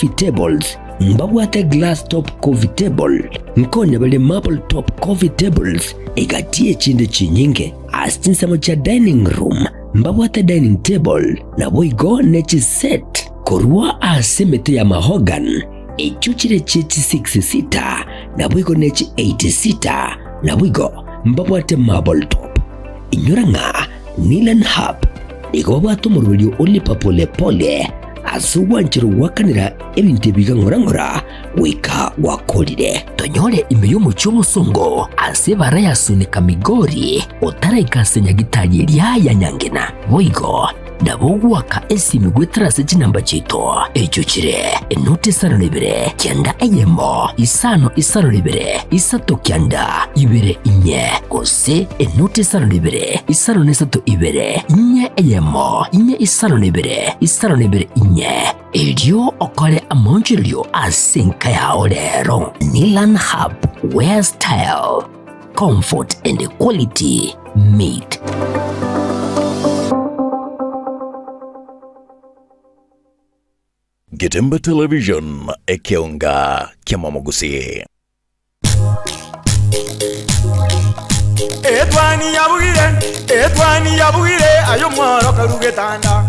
coffee tables, mbabwate glass top coffee table, nkonya bare marble top coffee tables, egati y'echinde chinyinge. Ase chinsemo chia dining room mbabwate dining table, naboigo ne chiset korwa ase emete ya mahogany, echio chire chie chi six seater, naboigo ne chi eight seater, naboigo mbabwate marble top. Inyora ng'a Nilan Hub nigo babwate omoroberio o Lipa Pole Pole ase ogwancherwa goakanera ebinto ebi iga ng'ora ng'ora goika gwakorire. Tonyore ime y'omochie omosongo ase ebara ya Sunika Migori otaraika ase nyagitari eria ya Nyangena. Boigo nabo ogoaka esimi goetera ase chinamba chiaito echio chire enoti isano na ibere kianda eyemo isano isano na ibere isato kianda ibere inye gose enoti isano na ibere isano na isato ibere inye eyemo inye isano na ibere isano na ibere inye. Erio okore amaonchorerio ase enka yao rero. Nilan Hub, where style, comfort and quality meet. Getembe Television, ekeonga ki'amamogusii. Etwani yabugire, etwani yabugire, aye omworo karu getanda.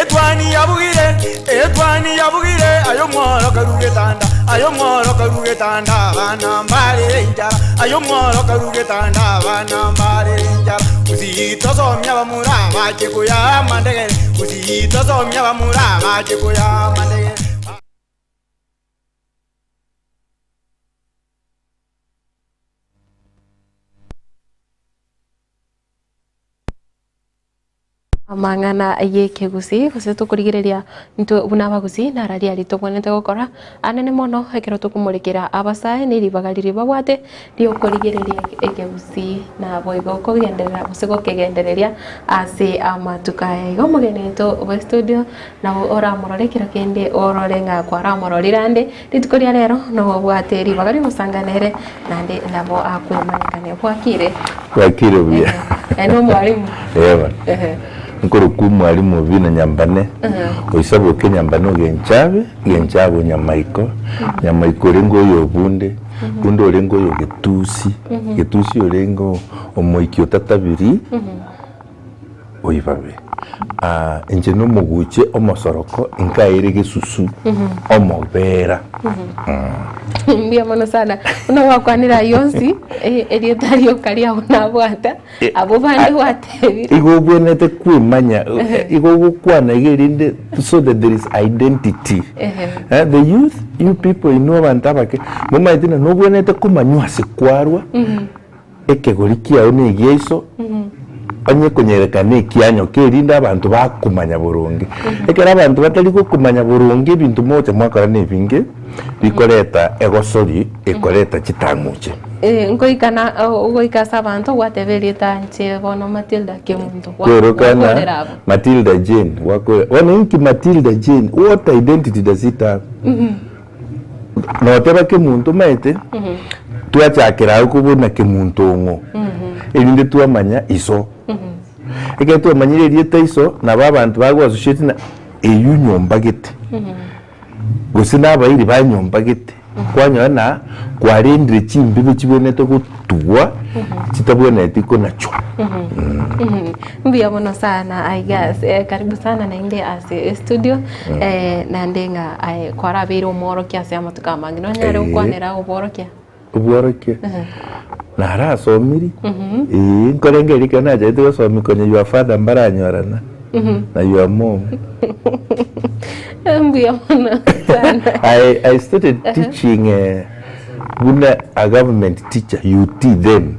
Etwani yabugire, etwani yabugire, aye omworo karu getanda. Aye omworo karu getanda, abana mbarere enchara. Aye omworo karu getanda, abana mbarere enchara. Gusii tosomia abamura abache koyaa amandegere, Gusii tosomia abamura abache koyaa amandegere. Amang'ana y'ekegusii gose tokorigereria intwe buna abagusii nararia aria tobwenerete gokora anene mono ekero tokomorekera abasae ne ribaga riria babwate riokorigereria ekegusii naboigo kogenderera gose gokegendereria ase amatuko aya. Igo omogeni oito bwe studio nabo oramorore ekero kende orore ng'a kwaramororire ande rituko ria rero nobwate ribaga riogosanga nere naende nabo akwemanyekania. Bwakire? Bwakire buya. Ehe, na omwalimu? Ee bono. Ehe. Nkorokwa omwalimu Obina Nyambane, oisaboke Nyambane Ogenchabe, Genchabe Onyamaiko, Nyamaiko orenge oyo Obunde, Bunde orenge oyo Getusi, Getusi orenge omoiki otatabiri oibabe. Inche nomoguche omosoroko nkaire gesusu omobera. Mbuya mono sana. Buna gwakwanire ayio onsi, erieta rioka riao nabwata, abwo bande gwatebire. Igo obwenerete kwemanya, igo ogokwana iga erinde so that there is identity. The youth, you people inwe abanto abake, momanyete ng'a nobwenerete komanywa ase kwarwa, Ekegori kiao negiaiso, onye konyerekana ekianyoka, erinde abanto bakomanya boronge. Ekero abanto batari gokomanya boronge ebinto mogocha mwakora nebinge, bikoreta egosori, ekoreta chitang'uche. Ngoika na ogoika ase abanto gwateba erieta inche bono Matilda Kemunto Kweroka ng'a gwakorera abwo. Matilda Jane, gwakore bono inki Matilda Jane, what identity does it have? Noteba kemunto omanyete, twachakera agwo kobuna kemunto ong'o, erinde twamanya iso. Ekero twamanyire erieta iso, nabo abanto bago associate ng'a eywo nyomba gete, gose na abairi ba nyomba gete, kwanyora ng'a kwarendire chimbibe chibwenerete gotugwa, chitabwenereti konachwa. Mbuya mono sana aiga ase karibu sana naende ase estudio naende ng'a aye kwarabeire omworokia ase amatuko amange nonyare gokwanera obworokia? Obworokia? Narasomiri, eeh nkorengereria ekero nachagete gosomia konya your father mbaranyorana na your mom. Mbuya mono sana. I, I started teaching buna a government teacher, UT then,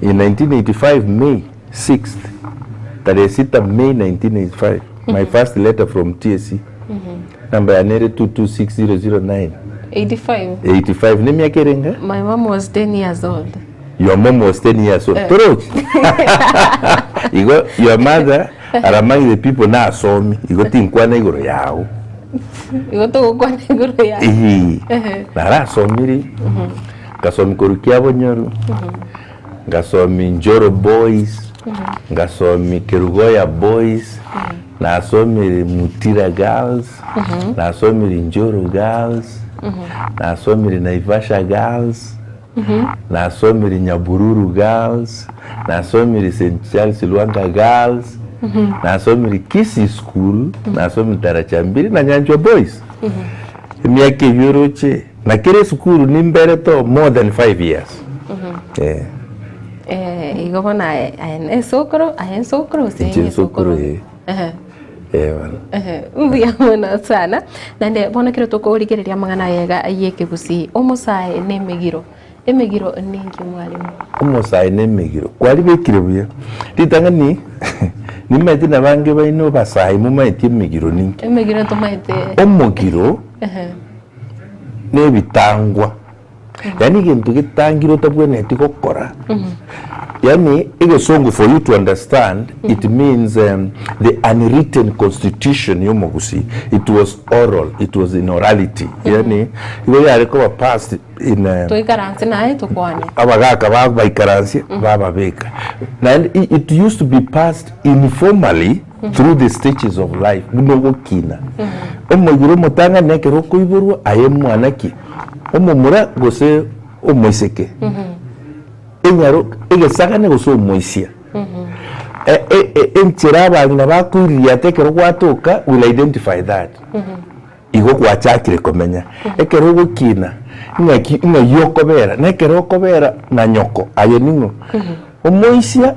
in 1985 May. Sixth, tarehe sita May 1985, my first letter from TSC. Namba yane ere 226009. 85. 85 ne emiaka ere enga? My mom was 10 years old. Your mom was 10 years old. Torochi? Igo your mother are among the people nasomi igo tinkwana igoro yao. Igo togokwana igoro yao. Eeh. Narasomiri, nkasomi korwa Kiabonyoru. Ngasomi Njoro Boys, ngasomi Kerugoya Boys, Nasomire Mutira Girls, nasomire Njoro Girls, nasomire Naivasha Girls, nasomire Nyabururu Girls, nasomire St Charles Lwanga Girls, nasomire Kisii School, nasomire Daraja Mbili na Nyanchwa Boys. Emiaka eyio oroche, na kera esukuru nimberete oo more than 5 years. Eh. Eh, igo bono aye aye na esokoro aye ensokoro gose Inche ng'e ensokoro, esokoro eh. Ehe. Eh, bono. Ehe, mbuya mono sana naende bono ekero tokorigereria amang'ana aya iga ya ekegusii omosae na emegiro emegiro ninki mwalimu? Omosae na emegiro kwaribekire buya ritang'ani nimaete nabange baino abasae momaeti emegiro ninki Emegiro tomaete omogiro ehe. na ebitangwa Yaani egento getangire otabwenereti gokora, yaani egesongo for you to understand it means the unwritten constitution ya omogusii, it was oral, it was in orality, yaani igo yare koba passed in Toikaranse naye tokwane. abagaka babaikaransia bababeka. Naende it used to be passed informally through the stages of life buna ogokina. Omoigoro omotang'ani ekero okoiborwa aye mwana ki? Omomura gose omoiseke, enyaro egesagane gose omoisia. E- e- e- Enchera abang'ina bakoiririata ekero gwatoka will identify that. Igo gwachakire komenya. Ekero ogokina ng'aki ng'ai okobera, na ekero okobera na nyoko aye ning'o? Omoisia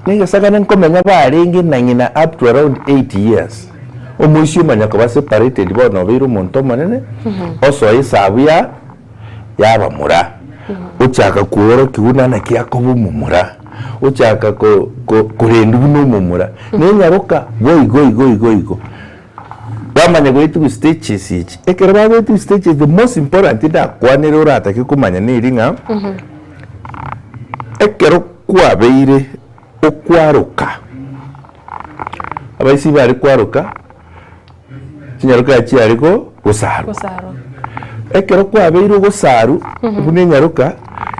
na egesagane nkomenya barenge na ng'ina up to around 8 years. Omoisia omanya koba separated bono obeire omonto omonene, osoa esabu ya yabamura, ochaka kworokiwa buna naki akoba omomura, ochaka ko ko korendwa buna omomura, na enyaroka boigo igo igo igo. Bamanya goetigwa stages echi, ekero bagoetigwa stages the most important ndakwanere oratake komanya neri ng'a, ekero kwabeire okwaroka, abaisia bare kwaroka, chinyaroka chiare go gosarwa. Gosarwa. Ekero kwabeire ogosarwa buna enyaroka,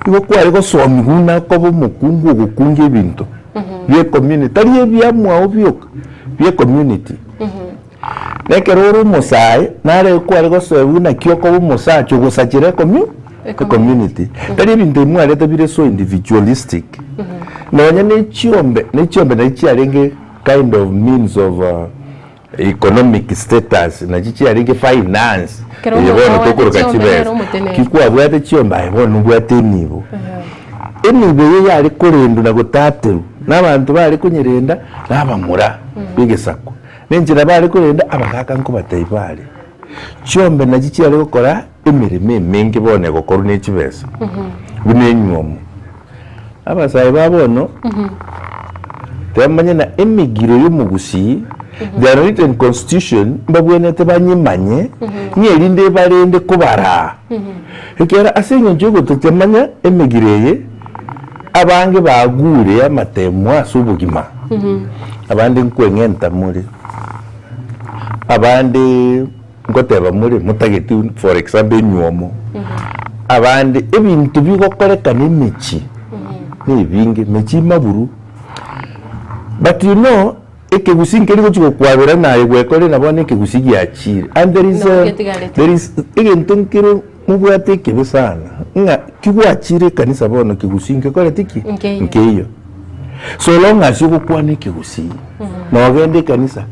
igo kware gosomiwa buna okoba omokungu ogokunga ebinto bia ecommunity, tari ebiamwao bioka, bia ecommunity. Na ekero ore omosae, nare kware gosoewa buna ki okoba omosacha ogosachera ecommu ecommunity. Tari ebinto ebi mwareta bire so individualistic. Nonya ne chiombe, ne chiombe nachi chiarenge kind of means of economic status, nachi chiarenge finance, Ekero eye omonto bono abwate tokoroka chiombe nere chibesa. omotenenku. Ki kwabwate chiombe aye bono obwate enibo. Enibo eye yare korendwa na gotaterwa, na abanto bare konyerenda na abamura b'egesaku. Na enchera bare korenda abagaaka nkobatebia bare, Chiombe nachio chiare gokora emeremo emenge bono egokorwa ne chibesa, buna enywomo. Abasae ba bono tebamanye na emegiro y'omogusii, the unwritten constitution, mbabwenerete banyemanye, ng'a erinde ebarende kobaraa. Ekiagera ase eng'encho y'ogotochemanya emegiro eye, abange bagure amatemo ase obogima, abande nkweng'enta more, abande ngoteba more motageti for example enywomo, abande ebinto bigokorekana emechie na ebinge, mechie maburu. But you know, ekegusii nkeri gochi gokwabera naye gwekorire na bono ekegusii giachire and there is Nabo a, getigarete. there is egento nkere mobwate ekebe sana ng'a kigwachire ekanisa bono kegusii nkekoreti ki? Nkeiyo. Nkeiyo. So long as ogokwana ekegusii na ogende ekanisa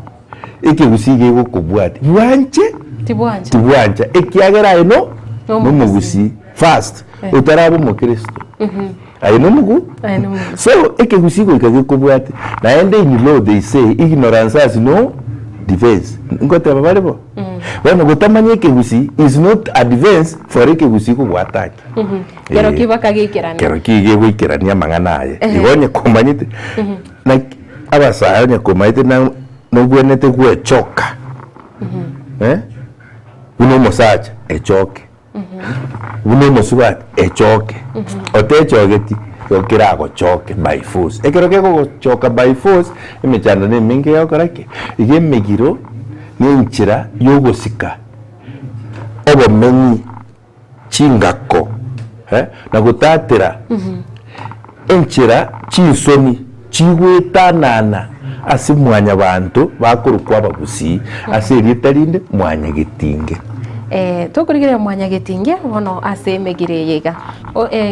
ekegusii gegokobwatia bwanche Tibwancha. tibwancha ekiagera aye no Nomogusii. nomogusii first otaraba omokristo Aye nomogu Aye nomogu. So ekegusii goika gekobwate naende in law they say ignorance has no defense ngoteba bare bo bono gotamanya ekegusii is not a defense for ekegusii kogwataki Kero Eh, ki bakageikerania. kero ki gegoikerania amang'ana aye igo onye komanyete naki abasae onye komanyete na nobwenerete gwechoka eh, buna omosacha echoke. Buna omosubati echoke, otechogeti igo keragochoke by force. Ekero kegogochoka by force, emechando na emenge egokora ki? Iga emegiro na enchera ya ogosika obomenyi, chingako eh, na gotatera enchera chinsoni chigoetanana. ase Mwanyabaanto bakorokwa Abagusii, ase erieta rinde Mwanyagetinge. Tokorigereria Mwanyagetinge bono ase emegiro eye iga,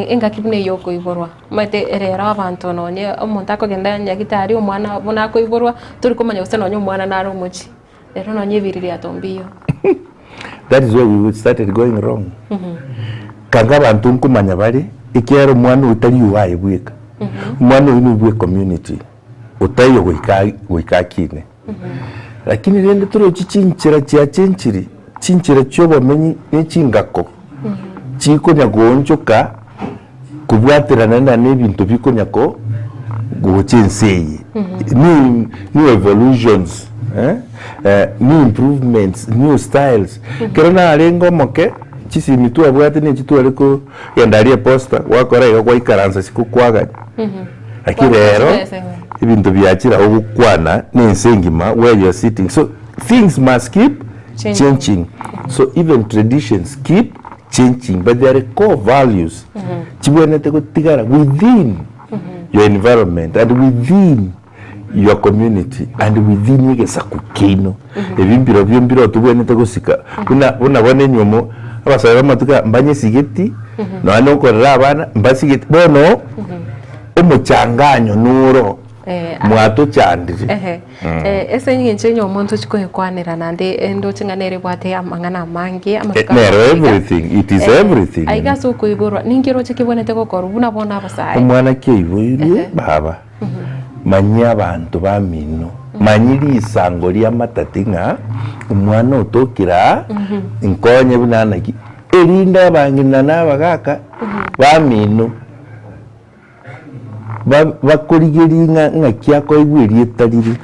engaki buna eye okoiborwa. Omanyete rero abanto nonye omonto akogenda nyagitari omwana buna akoiborwa, tori komanya gose nonye omwana nare omochie. Rero nonye ebiririato mbiyo. That is where we started going wrong. Kanga abanto nkomanya bare, ekiagera omwana oyo tari oaye bweka. Omwana oyo nobwe ecommunity, otaiyo goika goika akine. Lakini rende torochi chinchera chiachenchiri, chinchera chiobomenyi ne chingako, chikonya goonchoka kobwaterana na nebinto bikonya ko gocha ense eye. New new evolutions eh, eh, new improvements, new styles. Ekero narenge omoke, chisimi twabwate na echi tware kogenda aria eposta, gwakora iga gwaikaransa isiko kwaganya. Lakini Kwabeka rero, chibesa igo. ebinto biachire ogokwana na ense engima where you are sitting. So things must keep Changing. changing. So even traditions keep changing but there are core values chibwenerete gotigara within your environment and within your community and within egesaku kiaino. Ebi mbirobio mbiro tobwenerete gosika buna buna bono enyomo abasae b'amatuko aya mbanyesigeti nonya na okorera abana mbasigeti bono omochanganyo noro Eh, mwatochandire. Ehe. Eh, ase eng'encho onye omonto ochia koyekwanera naende eh, ndoche ng'a nere ebwate amang'ana amange amatuko Nero amange iga. everything, it is Eh, everything. Aiga ase okoiborwa, ninki oroche kebwenerete gokorwa buna bono abasae? Omwana ki aiboirwe Ehe. baba, manyia abanto bamino, manyi risango ri'amatati ng'a omwana otokire aa, nkonye buna naki, erinde abang'ina na abagaka bamino. Bakorigerie ng'a ng'aki akoigwa erieta rire.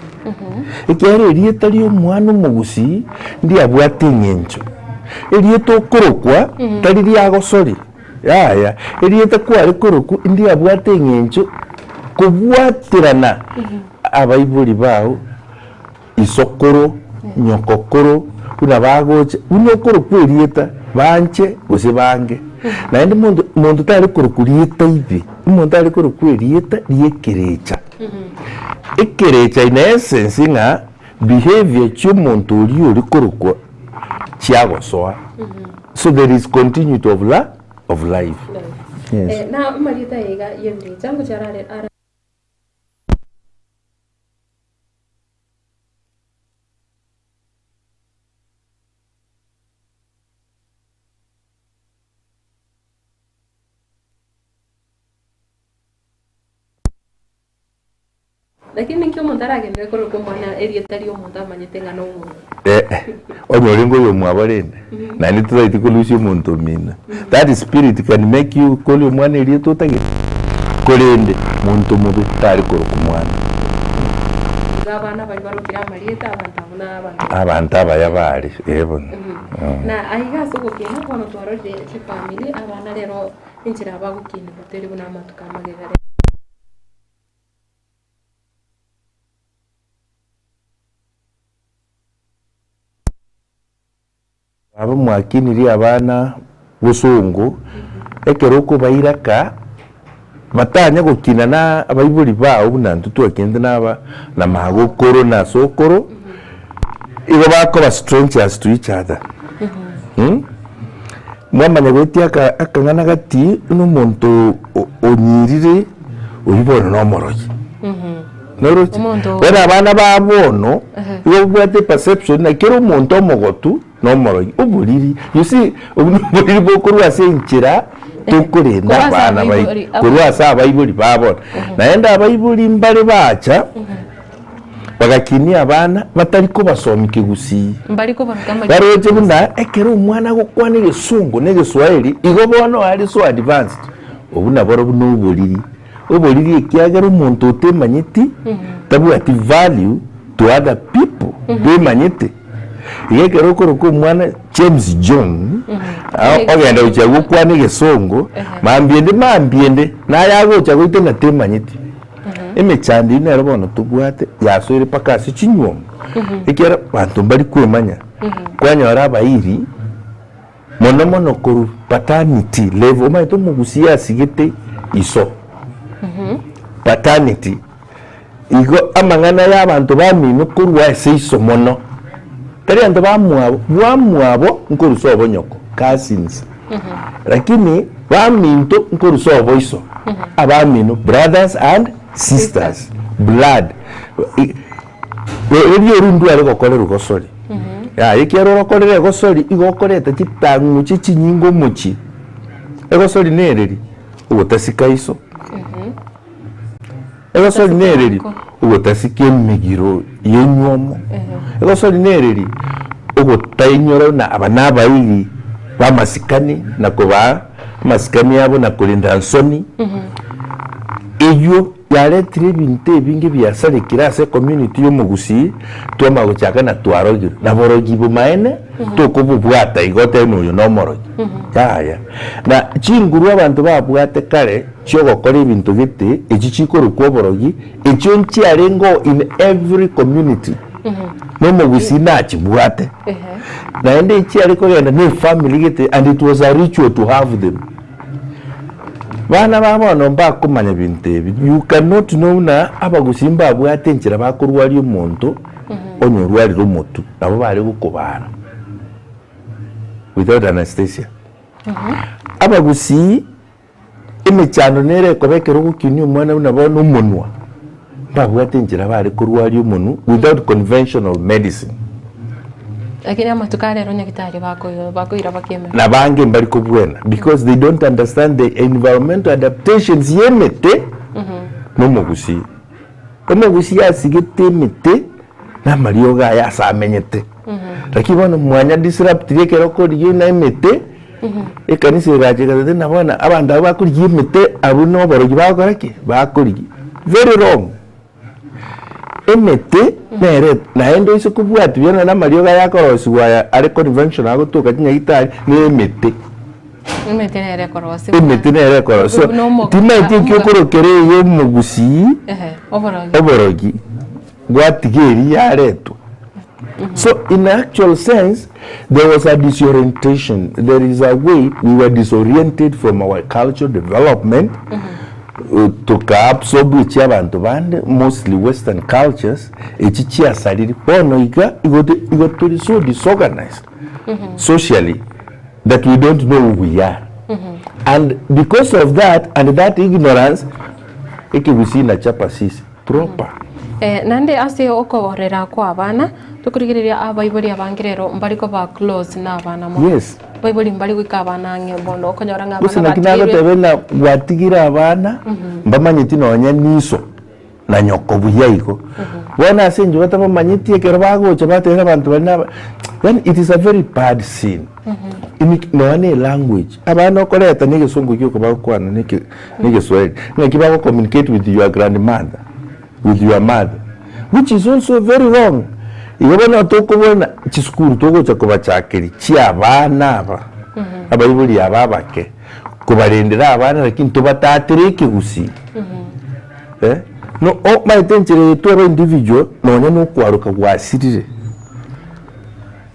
Ekiagera erieta ri'omwana omogusii ndiabwate eng'encho. Erieta okorokwa tari riagosori, yaya, erieta kware korokwa ndiabwate eng'encho kobwaterana abaibori bao. Isokoro, nyokokoro, buna bagocha, buna okorokwa erieta, banche gose bange. Naende monto monto tare korokwa rieta ibe, omonto are korokwa erieta ri'ekerecha. Ekerecha in essence ng'a behaviour chi'omonto oria ore korokwa chiagosoa. So there is continuity of la of life. Yes. Na amarieta aya iga y'ebirecha ngochia arare ara. Lakini ninki omonto aragenderere korokwa omwana erieta ri'omonto amanyete ng'a nomonto? Eh, onye orenge oyomwabo rende, naende totaeti korusia omonto omino. That spirit can make you koria omwana erieta otagete. Korende monto mobe tari korokwa mwana. Igo abana baria barokire amarieta abanto abwo na abanto. Abanto abaya bare, eh bono. Na aiga ase ogokina bono twarorire chifamiri abana rero enchera bagokinigwa teri buna amatuko amagega rero. Baba mwakinirie abana bosongo, ekero okobaira ka, batanya gokina na abaibori bao buna intwe twakinete na aba na magokoro na sokoro, igo bakoba strangers to each other Mwamanya goetia aka akang'ana gati buna omonto o- onyirire oyio bono na omorogi. Noroche? Omonto- Bono abana ba bono, igo babwate eperception ng'a kera omonto omogotu na omorogi, oboriri. You see, obwo na oboriri bokorwa ase enchera tokorenda Korwa ase abana baito, abaibori, korwa ase abaibori ba bono. Naende abaibori mbare bacha, bagakinia abana batari kobasomia kegusii. Mbari kobaruta amarieta Baroche buna ekero omwana agokwana egesongo na egeswahili, igo bono are so advanced. Obwo naborobwo na oboriri. Oboriri ekiagera omonto otemanyeti tabwati value to other people bemanyete. Iga ekero okoroka omwana James John, ogenda gochia gokwana egesongo, mambia ende mambia ende naye agocha goita ng'a temanyeti. Emechando eyio nero bono tobwate yasoire mpaka ase chinywomo, ekiagera abanto mbari kwemanya, kwanyora abairi Mono mono korwa paternity level, omanyete omogusii asigete iso, paternity. Igo amang'ana y'abanto bamino korwa ase iso mono, tari abanto bamwabo, bwamwabo nkorusa obonyoko, cousins, lakini baminto nkorusa oboiso, abamino, brothers and sisters, blood. Erio oria ndware gokorerwa gosori. Yaya ekiagera orokorere egosori igo okoreta chitang'uche chinyinge omochie. Egosori nereri? Ogotasika iso. Egosori nereri? Ogotasika emegiro y'enywomo. Egosori nereri? Ogotainyora buna aba nabairi b'amasikani na kobaa amasikani abo na korenda nsoni. Eyio yaretire ebinto ebinge biasarekire ase ecommunity y'omogusii, twamanya gochaka na twarogirwe. Na borogi bomaene tokobobwata igo otebe ng'a oyo nomorogi, yaya. Na chinguru abanto babwate kare chiogokora ebinto gete, echi chikorokwa oborogi, echio nchiarenge oo in every community, na omogusii nachibwate. Naende echiare kogenda na efamily gete and it was a ritual to have them. Bana ba bono mbakomanya binto ebi, you cannot know buna abagusii mbabwate enchera bakorwaria omonto onye orwarire omotwe, nabo bare gokobara without anaesthesia. Abagusii emechando nere ekoba ekero ogokinia omwana buna bono omonwa, mbabwate enchera bare korwaria omonwe without conventional medicine. Lakini amatuko a rero nyagitari bakoira bakoira bakemera. Na bange mbari kobwena because they don't understand the environmental adaptations y'emete na omogusii. Omogusii asigete emete na amariogo aye ase amenyete. Lakini bono mwanya disruptiri ekero okorigia na emete, ekanisa egacha egateba ng'a bono abanto abwo bakorigia emete abwo na oborogi bagokora ki? Bakorigia. Very wrong. Emete nere naende oise kobwatia buya nonya namariogo aya akorosigwa aya are conventional agotoka chinyagitari na emete. Emete nere ekorosigwa. Emete nere ekorosigwa. Buna omoga- Timaeti eki omoga- okorokera eye omogusii Ehe, oborogi. oborogi gwatiga eria yaretwa. So in actual sense there was a disorientation, there is a way we were disoriented from our cultural development toka absorb echia abanto bande mostly western cultures echi chiasarire bono iga igo igo tori so disorganized socially that we don't know who we are and because of that and that ignorance ekegusii nachapa sisi proper. Naende ase okoborera kw'abana, tokorigereria abaibori abange rero mbari koba close nabana mono. Yes. Abaibori mbari goika abana ang'e mono, okonyora ng'a Gose abana naki batigirwe. nagoteba ng'a gwatigire abana mbamanyeti nonya niso na nyoko buya igo. Bono ase inche batabamanyeti ekero bagocha batebia abanto baria naba yaani it is a very bad scene. Ini nonya na elanguage, abana okoreta na egesongo gioka bagokwana na eke na egeswahili, ng'aki bago communicate with your grandmother. with your mother which is also very wrong. Igo bono tokobona chisukuru togocha kobachakeria chia abana aba abaibori aba abake kobarendera abana lakini tobatatere ekegusii eh, no omanyete enchera eye twaba individual nonya na okwaroka gwasirire.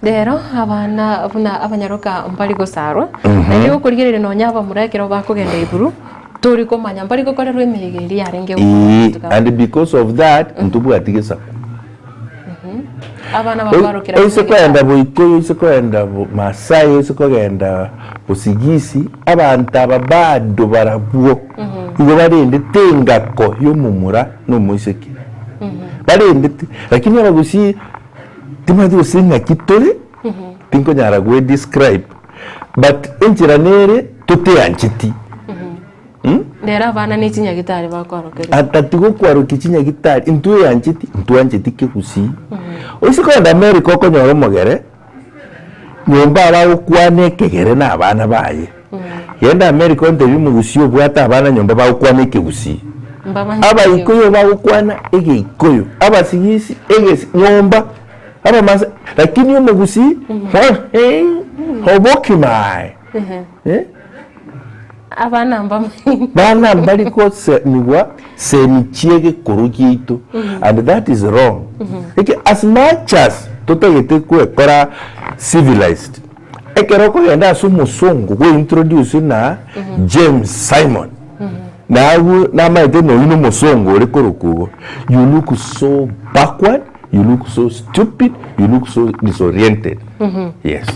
Rero abana buna abanyaroka mbari gosarwa, naende gokorigereria nonya abamura ekero bakogenda iguru, tori komanya mbari gokorerwa emeyega eria yarenge gokorwa Eeh, amatuko abo. and because of that ntobwati gesaku. Abana bakwarokera Oise buna kogenda egesaku. Boikoyo, oise kogenda Masai, oise kogenda Bosigisi, abanto aba bado barabwo igo barendete engako y'omomura na omoiseke. Barendete, lakini abagusii Timanyeti gose ng'aki tore, tinkonyara gwe describe, but enchera nere toteancheti. Rero abana ne chinyagitari bakwarokerigwa. Ata tigokwarokia chinyagitari, intweancheti, ntwancheti kegusii. Oise kogenda America okonyora omogere, nyomba abagokwana ekegere na abana baye. Genda America ontebie omogusii obwate abana nyomba bagokwana ekegusii. Mbamanyete Abaikuyu bagokwana egeikuyu, abasigisi egesi nyomba, abamasai lakini omogusii obokimae eh. Abana mbamanyete. Bana mbari gosemigwa semi chi'egekoro giaito and that is wrong. Eke as much as totagete gwekora civilized, ekero okogenda ase omosongo gwe introduce na James Simon. Nagwo namaete noyio nomosongo ore korokwa igo, you look so backward, you look so stupid, you look so disoriented. Yes.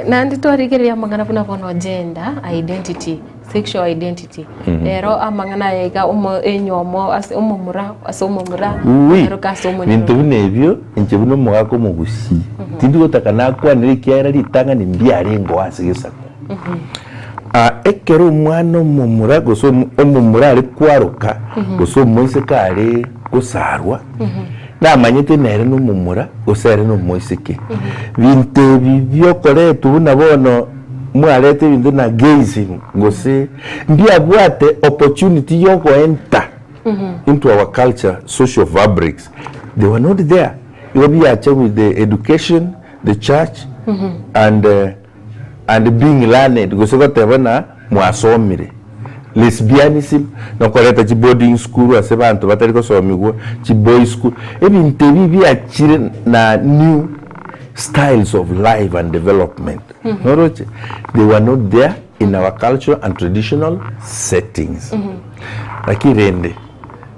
Naende twarigereria amang'ana buna bono gender identity, sexual identity, rero amang'ana aya iga omo enyomo ase omomura ase omomura, Uwi, onyaroke ase binto omonyaroke. buna ebio, inche buna omogaka omogusii, tindi gotaka nakwanere ekiagera ritang'ani mbiarengeo ase gesaku. Ekero omwana omomura gose omomura are kwaroka gose omoiseke are gosarwa, namanyete nere nomomura gose ere nomoiseke. Binto ebi biokoretwa buna bono mwareta ebinto buna gayism gose mbiabwate opportunity yogoenter into our culture social fabrics, they were not there. Igo biacha with the education, the church and and being learned gose goteba ng'a mwasomire. Lesbianism, nokoreta chi boarding school ase abanto batari gosomigwa, chi boys school, ebinto ebi biachire na new styles of life and development. Noroche? They were not there in our cultural and traditional settings. Lakini rende,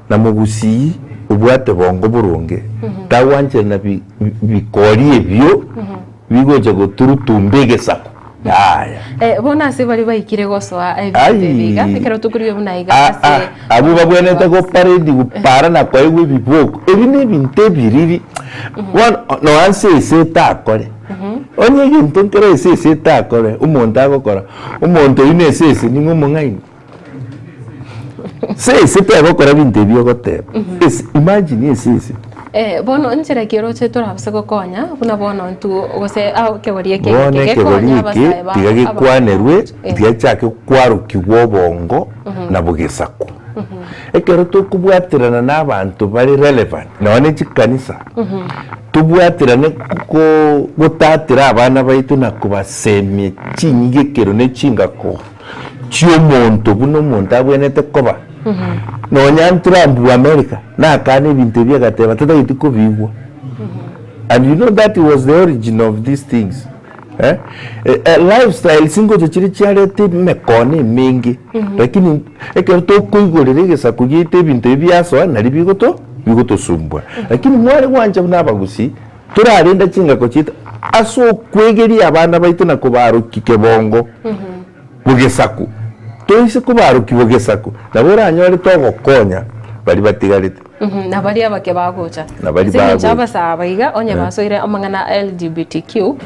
na mogusii obwate bongo boronge, tagwancherana bi- bikori ebio. Bigocha goturutumba egesaku. Yaya. Eh, bono ase baria baikire gosoa ebinto Ai. ebi iga, ekero tokorigia buna iga Ah, ase ah, abwo babwenerete goparedi gopara na koegwa ebiboko. Ebi nebinto ebiriri. Bono nonya nse ase etakore. Onye egento nkere ase ase etakore, omonto agokora, omonto oyio na ase ase ning'o omong'aini? Sese tegokora ebinto ebi ogoteba. Ese, imagine esese. Eh, bono nchera ki oroche torabase gokonya buna bono intwe gose ao ekegori eke Bono geke ekegori gekonya eke abasae ba tiga gekwanerwe, Eh. tiga chake kwarokigwa obongo na bogesaku. Ekero tokobwaterana na abanto bare relevant, nonya ne chikanisa, tobwaterane ko gotatera abana baito na kobasemia chinyigekero ne chingako. chi'omonto buna omonto abwenerete koba. Nonya Trump bw'America nakana ebinto ebi agateba tatageti kobigwa. And you know that was the origin of these things. Eh? Eh, eh, lifestyles ngocha chire chiareta emekono emenge lakini ekero tokoigorera egesaku giaito ebinto ebi biasoa nari bigoto bigotosumbua. Lakini mware gwancha buna abagusii torarenda chingako chiaito ase okwegeria abana baito na kobarokia kebongo. Bogesaku, toise kobarokia bogesaku, nabo oranyore togokonya baria batigarete. Na baria abake bagocha. Na baria Ase eng'encho bagocha. abasaa aba iga onye basoire amang'ana a LGBTQ,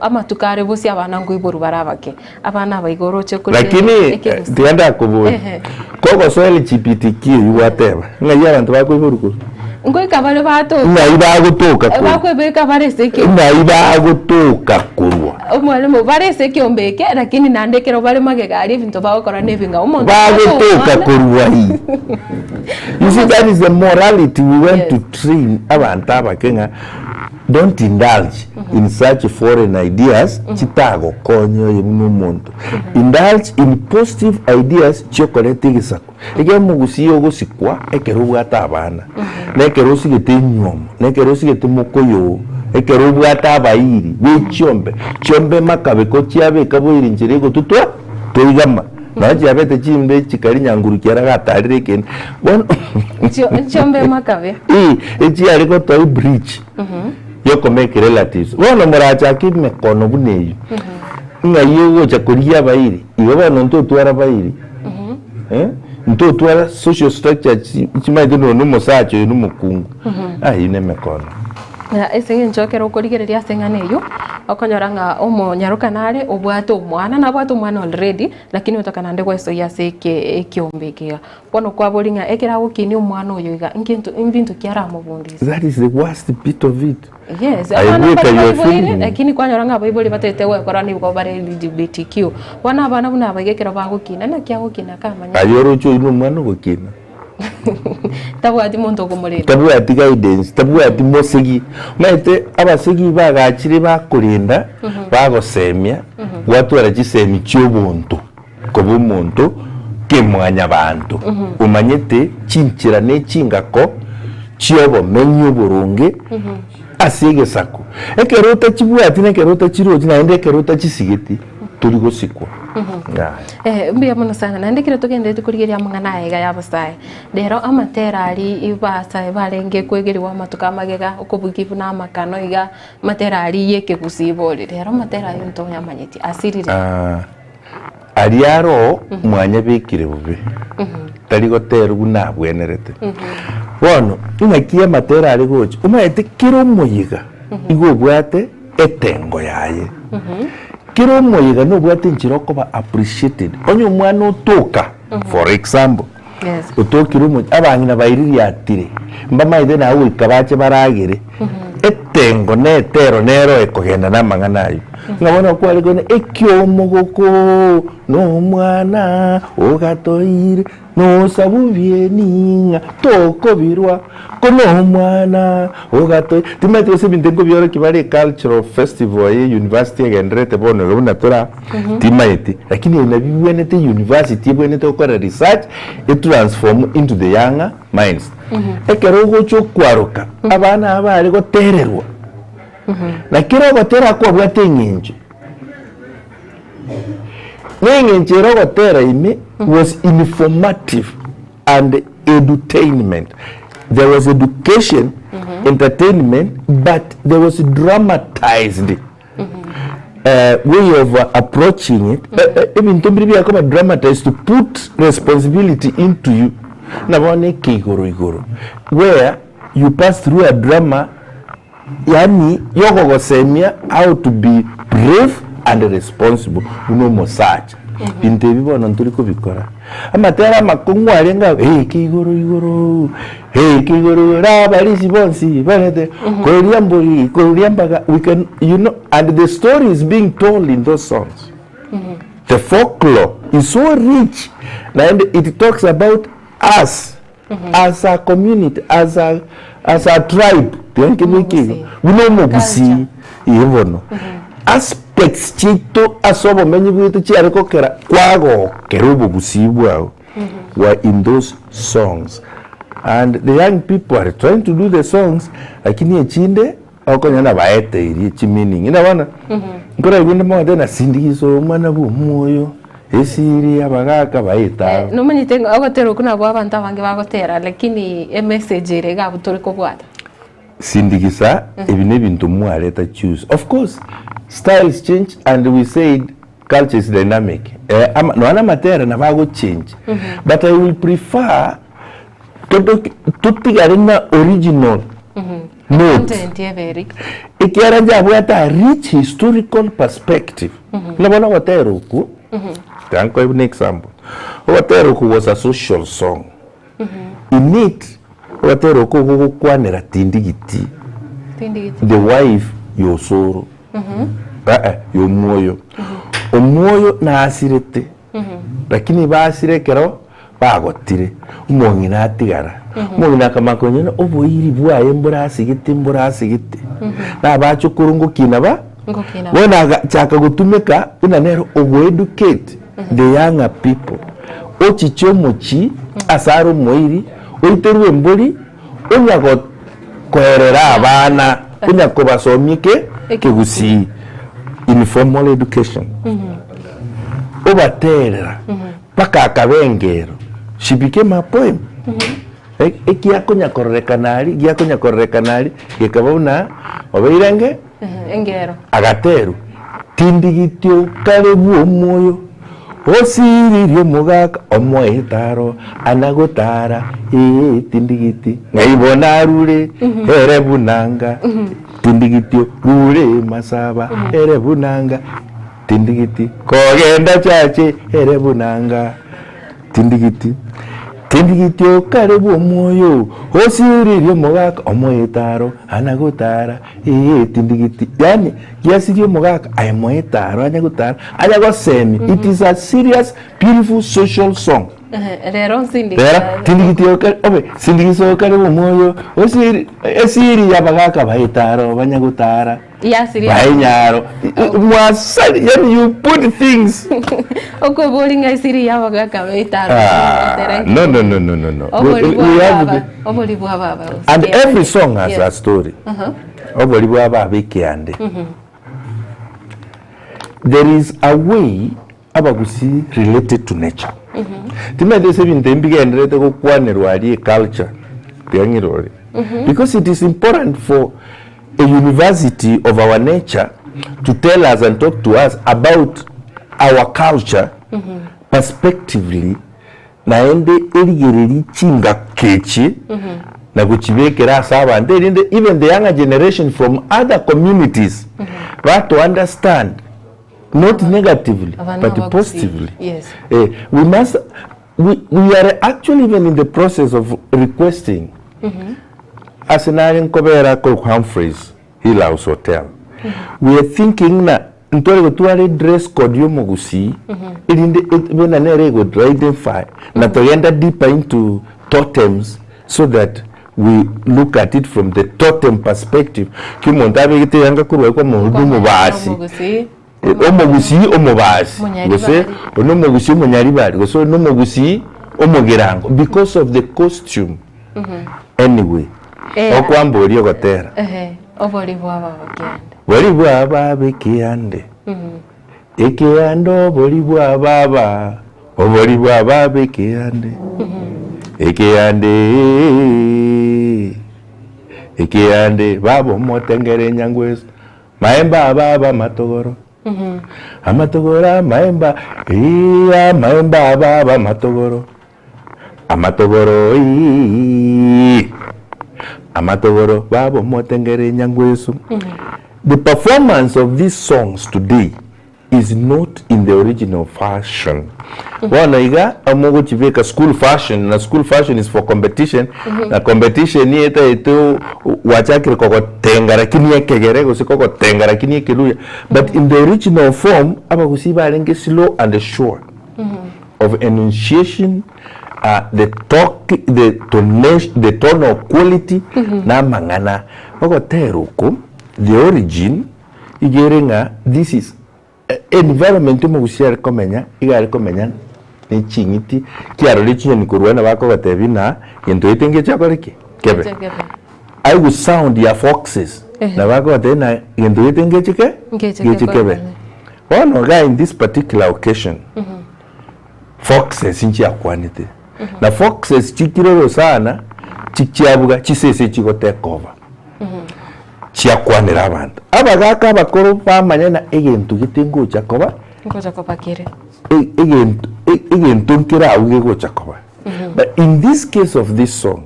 amatuko are bosio abana nkoiborwa bare abake. Abana aba iga oroche korende Lakini ekegusii. tiga ndakoborie, Ehe. kogosoa LGBTQ eywo gwateba, ng'ai abanto bakoiborwa korwa? Ngoika bare batoka. Ng'ai bagotoka korwa? Bakwebeka bare ase ekeombe. Ng'ai bagotoka korwa? Omwalimu, bare ase ekeombe eke, lakini naende ekero bare magega aria ebinto bagokora nebing'ao. Omonto Bagotoka omwana. korwa ii. You see that is the morality we want to Yes. train abanto abake ng'a don't indulge in such foreign ideas chitagokonye oye buna omonto. Indulge in positive ideas chiokoreta egesaku. Ekiagera omogusii ogosikwa ekero obwate abana, na ekero osigete enywomo, na ekero osigete mokoyo oo, ekero obwate abairi be chiombe, chiombe makabe ko chiabeka boiri nchera egotutwa toigama, nonya chiabete chimbe chikari nyanguru kiara gatarire ekende. Bono Chiombe makabe. Ee, echiare gotoa ebridge yokomake relatives. Bono morachake emekono buna eyio, ng'ai ogocha korigia abairi, igo bono ntotware abairi. Eh, ntotwara social structure chi- chimaete nonya na omosacha oyo na omokungu, ayio na emekono. Na ase eng'encho ekero okorigereria ase eng'ana eyio, okonyora ng'a omonyaroka nare obwate omwana, nabwate omwana already, lakini otaka naende gwesoyia ase eke ekiombe eke iga. Bono kwaboria ng'a ekero agokinia omwana oyo iga, nkento mbinto ki aramobundise? That is the worst bit of it. Yes, Aye abana bweka mbare you are baiboire feeling. lakini kwanyora ng'a abaibori batagete gwekora nigo bare LGBTQ. Bono abana buna aba iga ekero bagokina, naki agokina akamanya Aye oroche oyio na omwana ogokina. tabwati monto okomorenda. Tabwati guidance, tabwati mosegi. Omanyete abasegi bagachire bakorenda, bagosemia, gwatwara chisemi chi'obonto, koba omonto kemwanyabanto, omanyete chinchera ne chingako chi'obomenyi oboronge ase egesaku. Ekero otachibwati na ekero otachirochi naende ekero otachisigeti. tori gosikwa. Yaya. Eh, mbuya mono sana naende ekero togenderete korigereria amang'ana aya iga ya abasae, rero amatera aria abasae barenge koegeriwa amatuko amagega, okobugia buna amakano iga, amatera aria ya ekegusii bori, rero amatera aywo ntoyamanyeti asirire. Ah, aria aro mwanyabekire bobe, tari goterwa buna abwenerete. Bono, ing'aki amatera are gocha, omanyete kera omoyega igo obwate etengo yaye. Kera omoyega nobwate enchera okoba appreciated. Onye omwana otoka, for example, Yes. otokire omochie, abang'ina baiririatire, mbamaete naye goika bache baragere, etengo na etero nero ekogenda na amang'ana ayio. Ng'a bono kware kogenda ekiomogoko na omwana ogatoire Nosaburie ning'a tokobirwa, ko nomwana ogatoi. Timanyeti gose ebinto nkobiorokia bare ecultural festival ye university egendererete bono iga buna tora, timanyeti. Lakini ebi nabio bibwenerete university ebwenerete gokora research, etransform into the younger minds. Ekero ogocha okwaroka, abana aba bare gotererwa, na kera ogotera kwabwate eng'encho. Neng'encho ere ogotera ime was informative and edutainment. There was education, entertainment, but there was dramatized way of approaching it. Ebinto mbire biakoba dramatized to put responsibility into you. Ng'a bono eke igoro igoro where you pass through a drama Yaani yogogosemia how to be brave and responsible buna omosacha. Binto ebi bono ntori kobikora. Amatera amakong'u arenge agwo, eh igoro igoro, eh igoro igoro, abarisi bonsi barete, koria mbori, koria mbaga, we can, you know, and the story is being told in those songs. The folklore is so rich, naende it talks about us As a community, as a, as a tribe, tiga nkebeke igo, buna omogusii, ee bono, aspects chiaito ase obomenyi bwaito chiare gokera kwagokera obogusii bwao were in those songs. And the young people are trying to do the songs, lakini echinde okonyora nabaeteirie chimeaning. Buna bono, nkoraigwe onde mogote ng'a sindikiso omwana bwa omwoyo. Esiri abagaaka baetao. Nomanyete ng'a ogotera okwo nabwo abanto abange bagotera lakini emessage ere iga abwo tore kobwata. Sindigisa ebi nebinto mwareta choose of course styles change and we said culture is dynamic eh, ama nonya na amatera nabo agochange but I will prefer todo totigare na original note Content ebe eri. ekiagera inche abwate a rich historical perspective buna bono ogotera okwo tiga nkoe buna example ogotera okwo was a social song in it ogotera okwo gogokwanera tindigiti Tindigiti. the wife ya osoro eh ya omwoyo omwoyo nasirete Lakini basire ekero bagotire, omong'ina atigara. Omong'ina akamanya konyora oboiri bwaye mborasigete mborasigete, na abachokoro ngokina ba Ngokina ba. bono agachaka gotumeka buna nere ogoeducate the younger people, ochiche omochie ase are omoiri, oiterwe embori, onya go koerera abana, onya kobasomia eke ekegusii, informal education. Obaterera mpaka akaba engero, she became a poem. Ekiakonya kororekana aria, giakonya kororekana aria, gekaba buna obeire enge Engero. Agaterwa, Tindigiti okare bw'omoyo, osiririe omogaka omoetaro ana gotara, ee tindigiti ng'ai bono arure ere buna anga, tindigiti orure masaba ere buna anga, tindigiti kogenda chache ere buna anga. Tindigiti, tindigiti okare bw'omoyo, osiririe omogaka omoetaro ana gotara, ee tindigiti. Yaani giasirie omogaka aye moetaro anya gotara, anya gosemia. It is a serious beautiful social song. Rero nsindikisa. Rero tindigiti okare obe sindigisa okare bw'omoyo, osiri esiri y'abagaka baetaro banya gotara. Yasiria. Baenyaro mwasari yani you put things Okobori ng'a esiri y'abagaka baitaro Ah, no no no no no no we, Obori we, bwa we have baba, the, obori bwa baba. and every song has Yes. a story obori bwa baba ekiande. There is a way abagusii related to nature. Timanyeti ase ebinto ebi mbigendererete gokwanerwa aria eculture tiga ng'irore. Because it is important for a university of our nature to tell us and talk to us about our culture perspectively naende erigererie chingako echi na gochibekera ase abanto erinde even the younger generation from other communities ba to understand not negatively Abana but abagusii, positively yes. eh, we must we, we are actually even in the process of requesting ase nare nkobera korokwa Humphreys Hill House Hotel we are thinking ng'a ntware gotwara edress code ya omogusii erinde ebe na nere ego identify na togenda deeper into totems so that we look at it from the totem perspective ki omonto abegete eyanga korwa aye kwamanya onde omobasi Omogusii. Omogusii omobasi gose Omonyaribari. oyo nomogusii omonyaribari gose oyo nomogusii omogirango because of the costume anyway Eh. okwamboria ogotera Ehe, obori bwa baba kiande. bori bwa baba ekiande ekiande obori bwa baba obori bwa baba ekiande ekiande ekiande baba omotengere enyangweso Maemba ababa amatogoro, amatogoro amaemba, ii amaemba ababa amatogoro, amatogoro ii amatogoro baba omotengere enyangweso. The performance of these songs today is not in the original fashion. Bono iga omogochibeka school fashion na school fashion is for competition na competition etaete gwachakire kogotenga lakini ekegere gose kogotenga lakini ekeluya but in the original form abagusii barenge slow and sure of enunciation uh, the talk the tonation the tonal quality na amang'ana ogotera oko the origin Iga ere ng'a this is environment omogusii are komenya, iga are komenya ne ching'iti, kiarorire chinyoni korwa nabo akogotebia ng'a gento gete ngeche akore ki? Kebe. Ngeche kebe. Aigwe sound ya foxes, nabo akogotebia ng'a gento gete ngeche ke? Ngeche Ngeche kebe. kebe. Bono iga in this particular occasion, foxes nchiakwanete, na foxes chikire orosana, chichiabuga chisese chigotake over. Chiakwanera abanto. Abagaaka abakoro bamanya ng'a egento gete ngocha koba, Ngocha koba kere. egento egento nkere agwo gegocha koba. But in this case of this song,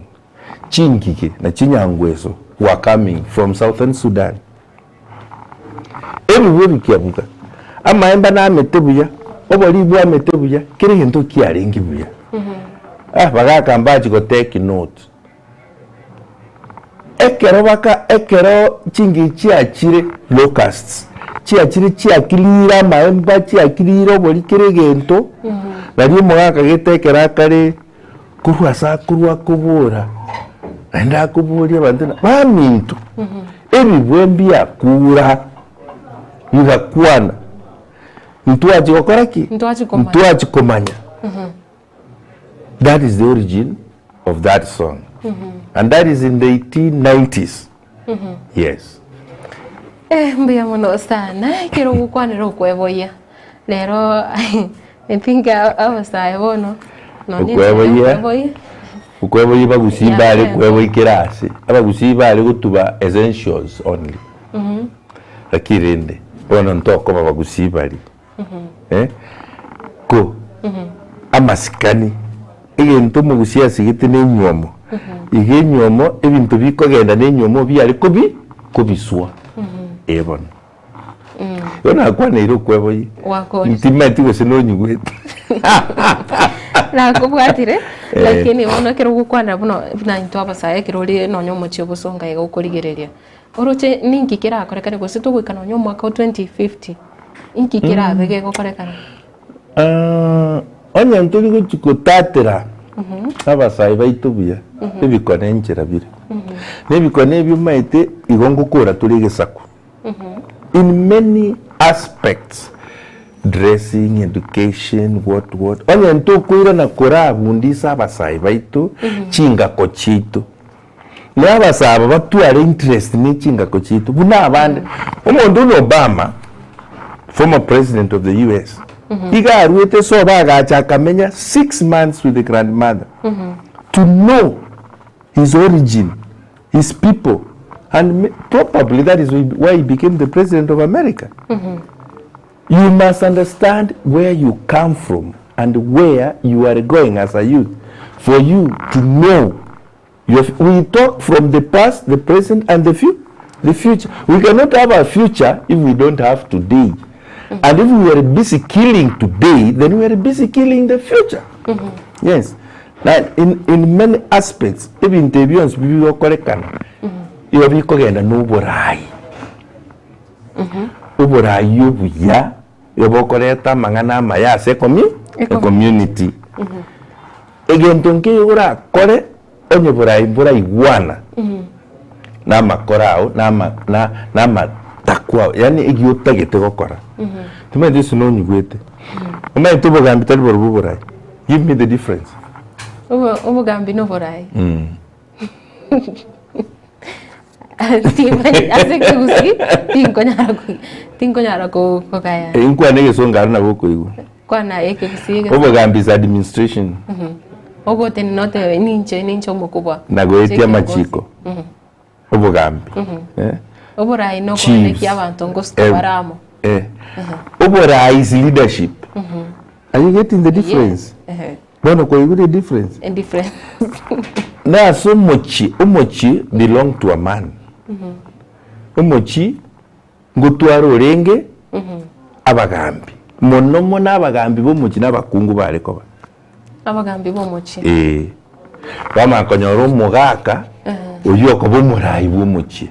chingige na chinyangweso were coming from southern Sudan. Ebibe bikiabuga, amaemba namete buya, obori bwamete buya, kera egento kiarenge buya. Ah, bagaka mbachi go take note. Ekero baka ekero chingii chiachire, locusts, chiachire chiakirire amaemba, chiakirire obori kera egento, nario omogaka gete ekero akare korwa ase akorwa akobora, naende akoboria abanto ng'a baminto, ebibwe mbiakura, bigakwana, ntwachia gokora ki? Ntwachia komanya. Ntwachia komanya. That is the origin of that song and that is in the 1890s yes. Eh, mbuya mono sana ekero ogokwanera okweboyia rero I think abasae bono nonye inche Okweboyia okweboyia okweboyia bagusii Yeah, mbare yeah. kweboyia kera ase abagusii bare gotuba essentials only lakini rende bono ntokoba bagusii baria Eh, ko amasikani, egento omogusia asigete na enywomo, iga enywomo ebinto bikogenda na enywomo biare kobi kobiswa, eh bono. Igo nakwaneire okweboyia, Wakorire. ntimanyeti gose nonyigwete. Nakobwatire Eh. lakini bono ekero ogokwana buna buna intwe abasae ekero ore nonya omochie obosonga iga okorigereria, Oroche ninki kerakorekane gose togoika nonya omwaka o 2050 inki kerabe gegokorekana? Ah, onye ntori gochi gotatera abasae baito buya, ebikone nchera bire. Na ebikone ebi omaete igo ngokora tore egesaku. In many aspects, dressing, education, what what. Onye ntokoirana korabundisa abasae baito chingako chiaito. Na abasae aba batware interest ne chingako chiaito buna abande. Omonto buna Obama, former president of the US, iga aruete sobo agacha akamenya 6 months with the grandmother to know his origin, his people, and probably that is why he became the president of America. You must understand where you come from and where you are going as a youth for you to know. We talk from the past, the present, and the future. We cannot have a future if we don't have today. And if we are busy killing today, then we are busy killing the future. Yes. Now, in many aspects, ebinto ebio bionsi bigokorekana, igo bikogenda n'oborai. Oborai obuya, igo bokoreta amang'ana amaya ase ecommunity. Egento nkeiyo orakore, onye borai boraigwana, na amakora ao, na amatakwa ao, yaani egi otagete gokora. Timanyeti ase nonyigwete. Omanyete obogambi tari borobwo oborai. Give me the difference. Obogambi na oborai. Timanyeti ase ekegusii tinkonyara kogaya. Inkwane egesongo aro nabo okoigwa. Kwana ekegusii. Obogambi is administration. Ogotenena otebe ninche omokubwa. Na goetia amachiko. Obogambi. Eh? Oborai no koenekia abanto ngosuka baramo. Eh. Oborai is leadership. Are you getting the difference? Yes. Bono koigure the difference? A difference. Na ase omochie, omochie belong to a man. Omochie ngotwara orenge abagambi. Mono mono abagambi bomochie na abakungu bare koba. Abagambi bomochie. Eh. Bamanya konyora omogaka oyio okoba omorai bwa omochie.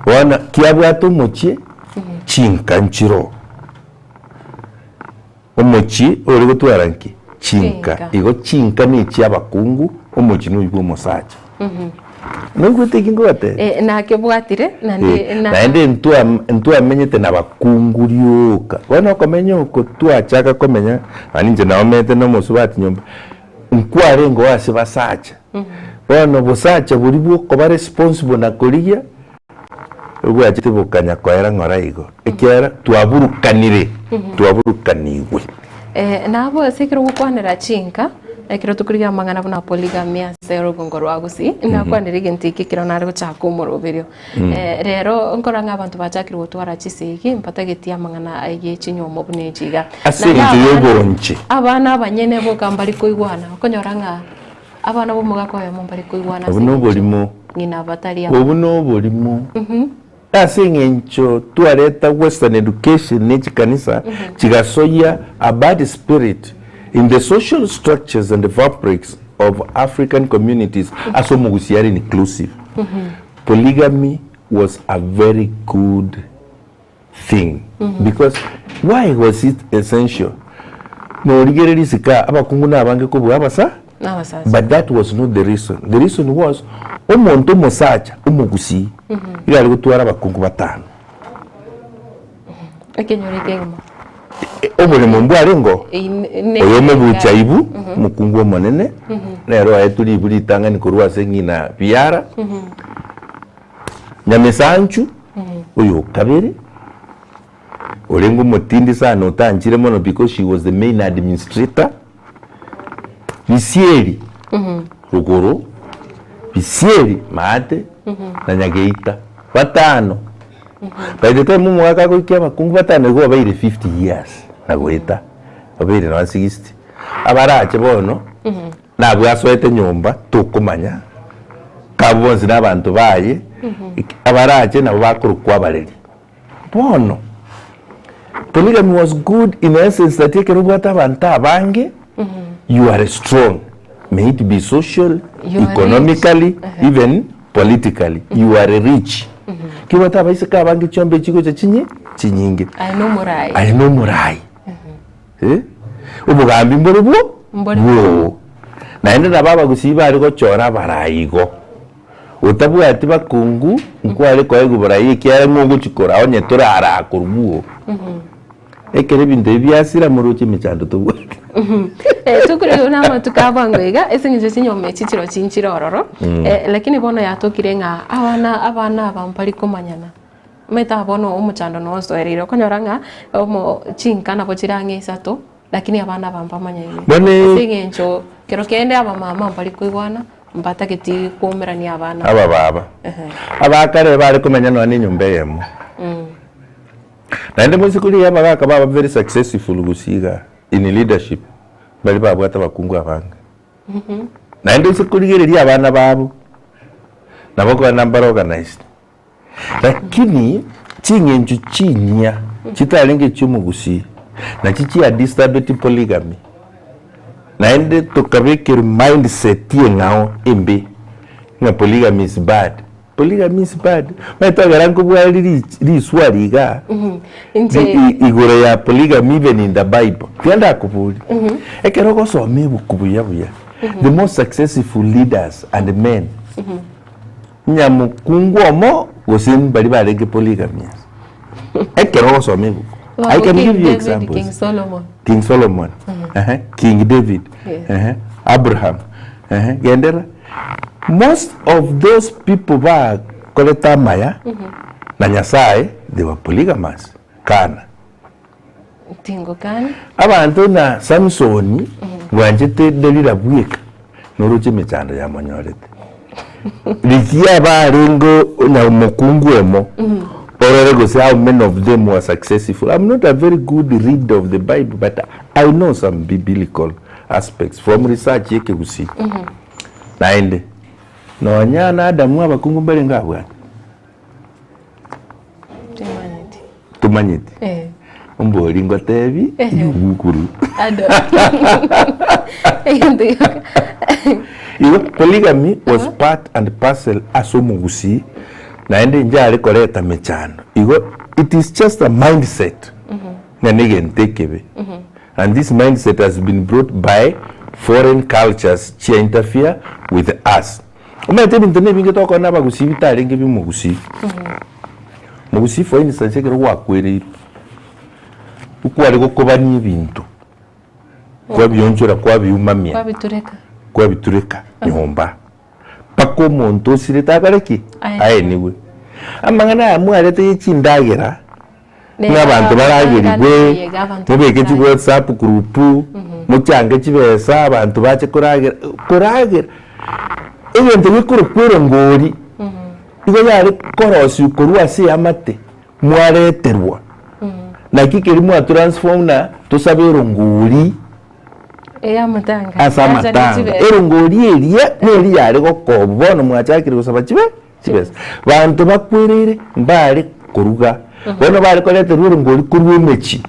Bono kiabwate omochie chinka nchiroo. Omochie ore gotwara nki? Chinka. Chinka. Igo chinka na echia abakungu, omochie noyio bwa omosacha. Noigwete eki nkogotebia? Eh, nakebwatire naende na Naende ntwamenyete na bakungu rioka. Bono okomenya oko twachaka komenya, nonye inche naomete na omosubati nyomba, nkwarenge ase basacha. Bono bosacha boria bwokoba responsible na korigia, bwachete bokanya koera ng'ora igo. Ekiagera twaburukanire, twaburukanigwe. Eh, nabo ase ekero ogokwanera chinka, ekero tokorigia amang'ana buna polygamy ase orogongo rwa Gusii, nakwanire egento eke ekero nare gochaka omoroberio. Eh, rero nkora ng'a abanto bachakire gotwara chisegi, mbatageti amang'ana ye chinyomo buna echi iga. Ase Naende eng'encho ya abana- oboronche. Abana abanyene boka mbari koigwana, okonyora ng'a abana b'omogaka oyomo mbari koigwana ase Obo eng'encho noborimo. ng'ina batari Obo noborimo. Ase eng'encho twareta western education ne chikanisa chigasoyia a bad spirit in the social structures and fabrics of African communities ase omogusi are inclusive. Polygamy was a very good thing because why was it essential? Norigereria isiko aa abakungu nabange kobua abasa Abasacha. but that was not the reason. The reason was omonto omosacha omogusii iga are gotwara abakungu batano. Ekenyoro ekegima. Oboremo mbwarengo oyo omobucha ibu omokungu omonene nere oetwe ribu ritang'ani korwa ase ng'ina biara Nyamesanchu oyo okabere orenge omotindi sana otanchire mono because she was the main administrator Bisieri rogoro Bisieri maate na Nyageita batano by the time omogaka agoikia abakungu batano igo babeire 50 years na goeta babeire nonya 60 abarache bono nabwo asoete nyomba tokomanya kabwo bonsi na abanto baye abarache nabo bakorokwa abareri bono polygamy was good in the essence that ekero obwate abanto abange you are strong may it be social You are economically even politically you are rich kibwate abaiseke abange chiombe chigocha chinye chinyinge Aye nomorai. aye nomorai Eh? Obogambi mbore bwo Mbore bwo naende nabo abagusii bare gochora abarai igo otabwati bakungu nkware koegwa borai ekiagera ng'o ogochikora onye torara korwa bwo ekero ebinto ebi biasira moroche emechando tobwate Eh, tokore na amatuko abango iga ase eng'encho chinyomba echi chiro chinchire ororo Eh, lakini bono yatokire ng'a abana abana aba mbari komanyana. Omanyete aba bono omochando noo osoereire okonyora ng'a omo chinka nabo chire ang'e isato lakini abana aba mbamanyaine. Bono Ase eng'encho kero kende abamama mbari koigwana mbatageti koumerania abana. Aba baba. Abakare bare komenya nonya na enyomba eyemo. Naende moise korigia abagaka baba very successful gose igaa in leadership baria babwate abakungu abange. Naende ase korigereria abana babo nabo okogenda mbare organized. Lakini ching'encho chinyia chitarenge echi'omogusii nachi chiadisturbeti polygamy naende tokabekerwa mindset eng'ao embe ng'a polygamy is bad. Polygamy is bad. Omanyete ekero nkobware riswali igaa Inche igoro ya polygamy even in the bible, tiga ndakoborie, ekero ogosoma ebuku buya buya, the most successful leaders and men, nyamokungu omo gose mbaria barenge polygamous. Ekero ogosoma ebuku, I can King give you David, examples. King Solomon. King Solomon, ehe, King David, Yes. ehe, Abraham, ehe, genderera. Most of those people bakorete amaya na Nyasaye, they were polygamous. Kana. Tingokana. Abanto na Samsoni bwanchete Delila bweka, noroche emechando yamonyorete. Rigia abarenge onya omokungu omo, orore gose how many of them were successful. I'm not a very good reader of the Bible, but I know some biblical aspects from research y'ekegusii. Naende, nonya na Adamu abakungu mbarenge abwate? Timanyeti. Tomanyeti? Eh. Ombori ngotebi Ehe. igukuru. Ado. Egento gioka. Igo polygamy was part and parcel ase omogusii naende inche are koreta mechando. Igo it is just a mindset ng'a negento ekebe and this mindset has been brought by foreign cultures chia interfere with us. Omanyete ebinto nebinge togokora na abagusii bitarenge bia omogusii. Omogusii for instance ekero gwakwereirwe, okware gokobania ebinto, kwabionchora kwabiumamia, Kwabitureka. kwabitureka nyomba, mpaka omonto osirete akore ki? Aenigwe. Aenigwe. Amang'ana aya mwarete ye chindagera, Nere ng'a abanto amatanga baragerigwe, neyega abanto mobeke baragere. chiwhatsapp group, mochange chibesa abanto bache koragera, koragera, egento gekorokwa erongori, igo yare korosiwa korwa ase eamate, mwareterwa. Naki keria mwatransform buna tosabe erongori Eyamatanga. ase Yacha ne amatanga. chibesa. Erongori eria neri yare gokobwa bono mwachakire gosaba chibe chibesa. Banto bakwereire mbare koruga, bono bare koreterwa erongori korwa emechie,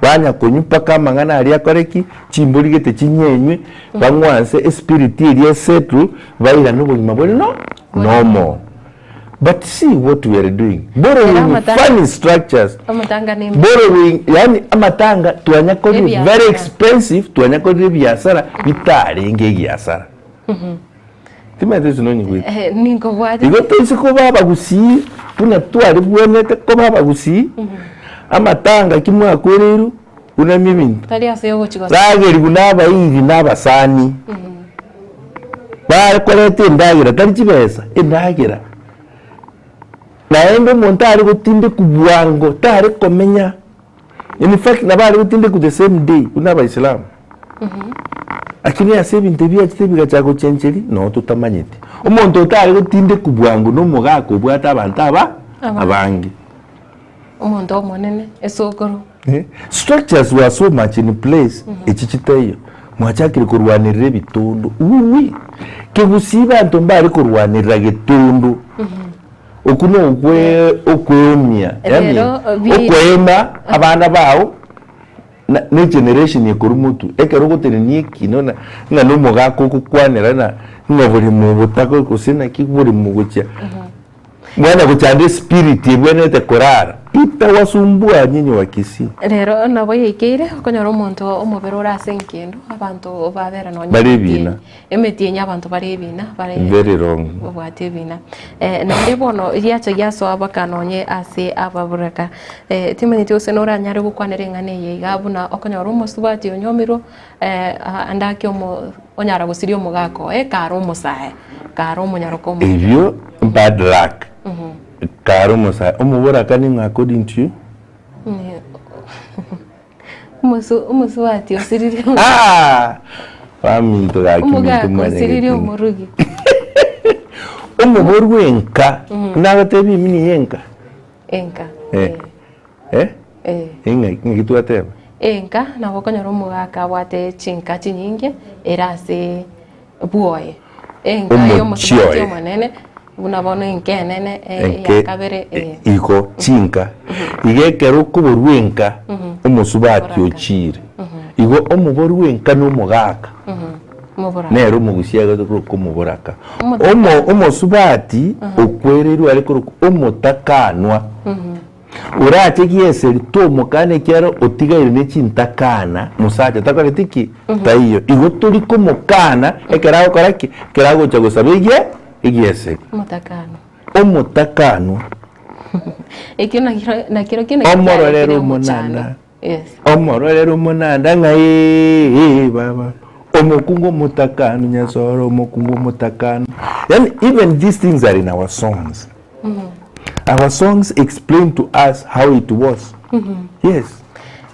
banya konywa mpaka amang'ana aria akore ki? Chimbori gete chinyenywe, bang'wanse espirit eria esettle, bairane obogima bore no normal. But see what we are doing, borrowing amatanga- funny structures, Amatanga ne borrowing yaani amatanga twanyakorire Ebiasara. very expensive, twanyakorire ebiasara bitarenge egiasara. Timanyete gose nonyigwete. Eh, ninkobwate. Igo toise koba abagusii buna twaribwenete koba abagusii, amatanga ki mwakwereirwe buna ebinto. Tari ase ogochi gosa. Ragerigwe na abairi na abasani bare koreta endagera tari chibesa, endagera. Naende omonto are gotindekwa bwango tare komenya, in fact nabo are gotindekwa the same day buna abaisilamu. Lakini ase ebinto ebi biachete bigachaka gochencheria, noo totamanyeti. Omonto otare gotindekwa bwango na omogaka obwate abanto aba abange. Omonto omonene, esokoro. Structures were so much in place echi chitaiyo. Mwachakire korwanerera ebitondo uuwi! Kegusii banto mbare korwanerera getondo. Okwo no okwe okweumia yaani Rero, bi- okweema abana bao na ne egeneration ekorwa motwe. Ekero ogotenenia ekina na ng'a na omogaka ogokwanera na ng'a oboremo obo tako gose naki boremo gochia. Mwana gochanda espirit ebwenerete korara itawasumbua nyinyi wa Kisii. Rero nabo yaikeire okonyora omonto omobere ore ase engendu abanto babera nonye Bare emetienyi ebina. emetienyi abanto bare ebina bare Very wrong. babwate ebina. Naende bono riacha giasoa baka nonye ase ababuraka. Timanyeti gose noranyare gokwanera eng'ana eye iga buna okonyora omosubati onyomirwe ande ake omo onyara gosiria omogaka oye kare omosae, kare omonyaroka omoke. Ebio bad luck. Kare omosae, omoboraka ning'o according to you? Omosu omosubati osiririe Ah! Baminto gaki minto omogaka manyegete osiririe ng'a. omorugi. Omoborwa enka, nagotebia imi niye enka? Enka, Eh. eh. Eh? Eh. Ing'ai ng'aki twateba? Enka nabo okonyora omogaka abwate chinka chinyinge ere ase bwoye. Enka Omochie y'omosubati oye. omonene buna bono enka enene eh, Enke eya kabere eh. igo chinka. Iga ekero okoborwa enka omosubati Oboraka. ochire. Igo omoborwa enka na omogaka Omoboraka. nere omogusia agocha korokwa omoboraka. Omotakani. Omo omosubati okwereirwe are korokwa omotakanwa. Orache gieseri tomokana ekiagera otigaire ne chintakana, mosacha takoreti ki? Taiyo. Igo tori komokana ekero agokora ki? Ekero agocha gosaba egie egieseri. Omotakanwa. Omotakanwa. Ekio nakiro nakiro kende Omororere kiaretire omochando. omonanda. Yes. Omororere omonanda ng'a eeh baba. Omokungu omotakanu Nyasore omokungu omotakanu. Yaani even these things are in our songs. Our songs explain to us how it was. Yes.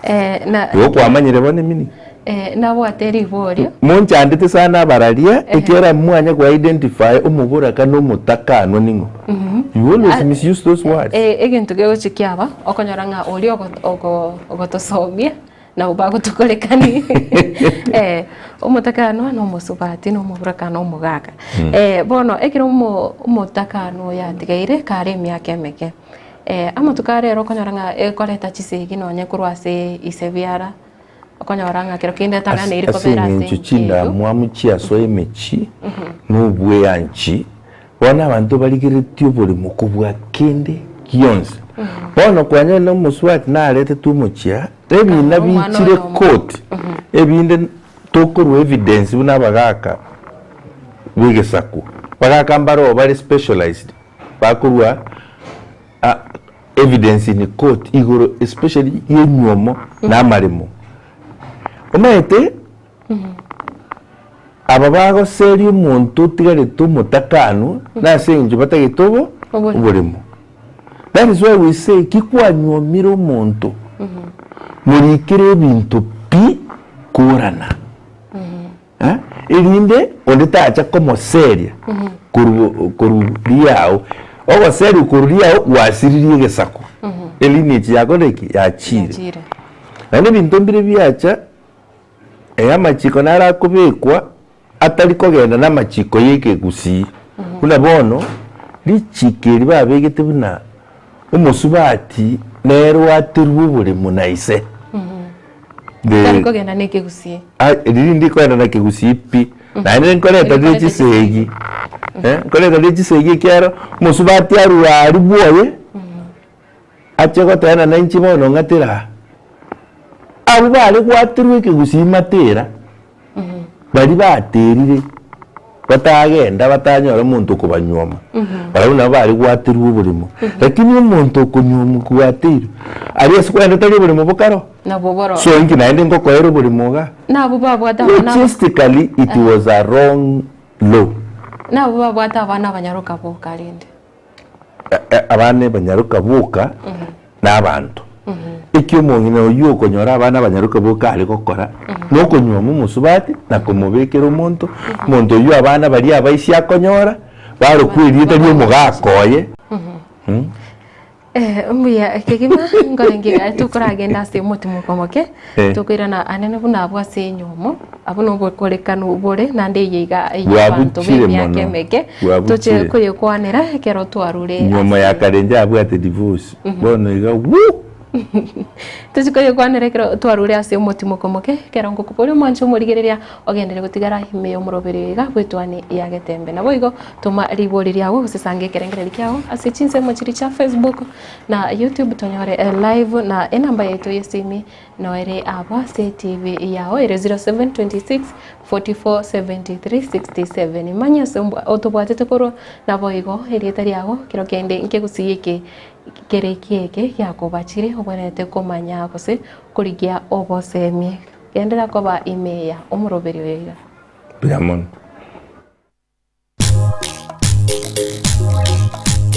Eh, na Igo kwamanyire bono emini. eh, nabwate riborio Monchandete sana abararia ekiagera mwanya go identify omoboraka na omotakanwa ning'o. You always misuse those words. Eh, egento kegochi kiaba okonyora ng'a oria ogo- ogo- ogotosomia Nabo bagotokorekani eh, omotakanwa na omosubati na omoburaka na omogaka. Eh, bono ekero omo omotakanwa oyo atigaire kare emiaka emeke, eh, amatuko aya rero okonyora ng'a ekoreta chisegi nonye korwa ase ise biara, okonyora ng'a kero kende Ase etaganeiri ase kobera ase eng'encho enka eywo. chindamwamu chiasoa emechie na obweanchi, bono abanto barigeretie oboremo kobua kende gionsi. Bono kwanyora na omosubati naretetwe omochie aa, Ebina Omwana biichire oyomo. court, ebinde tokorwa evidence buna abagaka b'egesaku. Abagaka mbaroo bare specialized bakorwa evidence in court igoro especially y'enywomo na amaremo. Omanyete aba bagoseria omonto otigarete omotakanwa nase eng'encho batagete obo Oboremo. oboremo. That is why we say ki kwanyuomire omonto morikere ebinto pi korana eh, erinde onde tacha komoseria korwa korwa riao ogoseria korwa riao gwasiririe egesaku elineage yakorire ki yachire. Yachire. Naende ebinto mbire biacha eh amachiko naro akobekwa atari kogenda namachiko y'ekegusii, buna bono richiko eri babegete buna omosubati nere oaterwe oboremo na ise. The- Tari kogenda na ekegusii. Ah, riri ndikogenda na ekegusii pi, naende nkoreta rire Rikoreta chisegi, eh, nkoreta rire chisegi ekiagera omosubati arure aria bwoye, ache goteba ng'a nainche bono ng'atere aa. Abwo bare gwaterwa ekegusii matera, Baria baterire, batagenda batanyora omonto okobanyuoma, barabwo nabo bare gwaterwa oboremo. Lakini omonto okonyuomwa gwateirwe, aria ase kwagenda tari oboremo bokaro? Nabwo boro. So inki naende ngokoera oboremo igaa? Nabwo babwate abana aba. Logistically it was a wrong law. Nabwo babwate abana abanyaroka boka rende. Abana abanyaroka boka na abanto. Eki omong'ina oyio okonyora abana abanyaroka boka are gokora, nokonyuoma omosubati na komobekera omonto, omonto oyio abana baria abaisia akonyora, barokwa erieta ri'omogaka oye. Eh, mbuya kegima nkorenge iga tokoragenda ase omotimoko omoke Eh. tokoirana anene buna abwo ase enyomo abwo nobokorekanu bore naende eye iga y'abanto Bwabuchire b'emiaka mono. emeke Bwabuchire. toche koyekwanera ekero twarure Nywomo ya ase kare njabwate divorce bono iga wuu. Tochi koyekwanera ekero twarure ase omotimoko omoke ekero ngokoboria omwanche omorigereria ogenderere gotigara ime y'omoroberio iga bw'etwani ya Getembe. Naboigo toma ribori riago gose sanga ekerengererio kiago ase chinsemo chiria chia Facebook na YouTube tonyore live na enamba yaito y'esimi noere abwo ase etibi yao ere 0726 44 73 67. Manya ase otobwatete korwa naboigo erieta riago kero kende nkegusii eke kere ekieke giakobachire obwenerete komanya gose korigia obosemia. Genderera koba ime ya omoroberio oyo iga. Mbuya mono.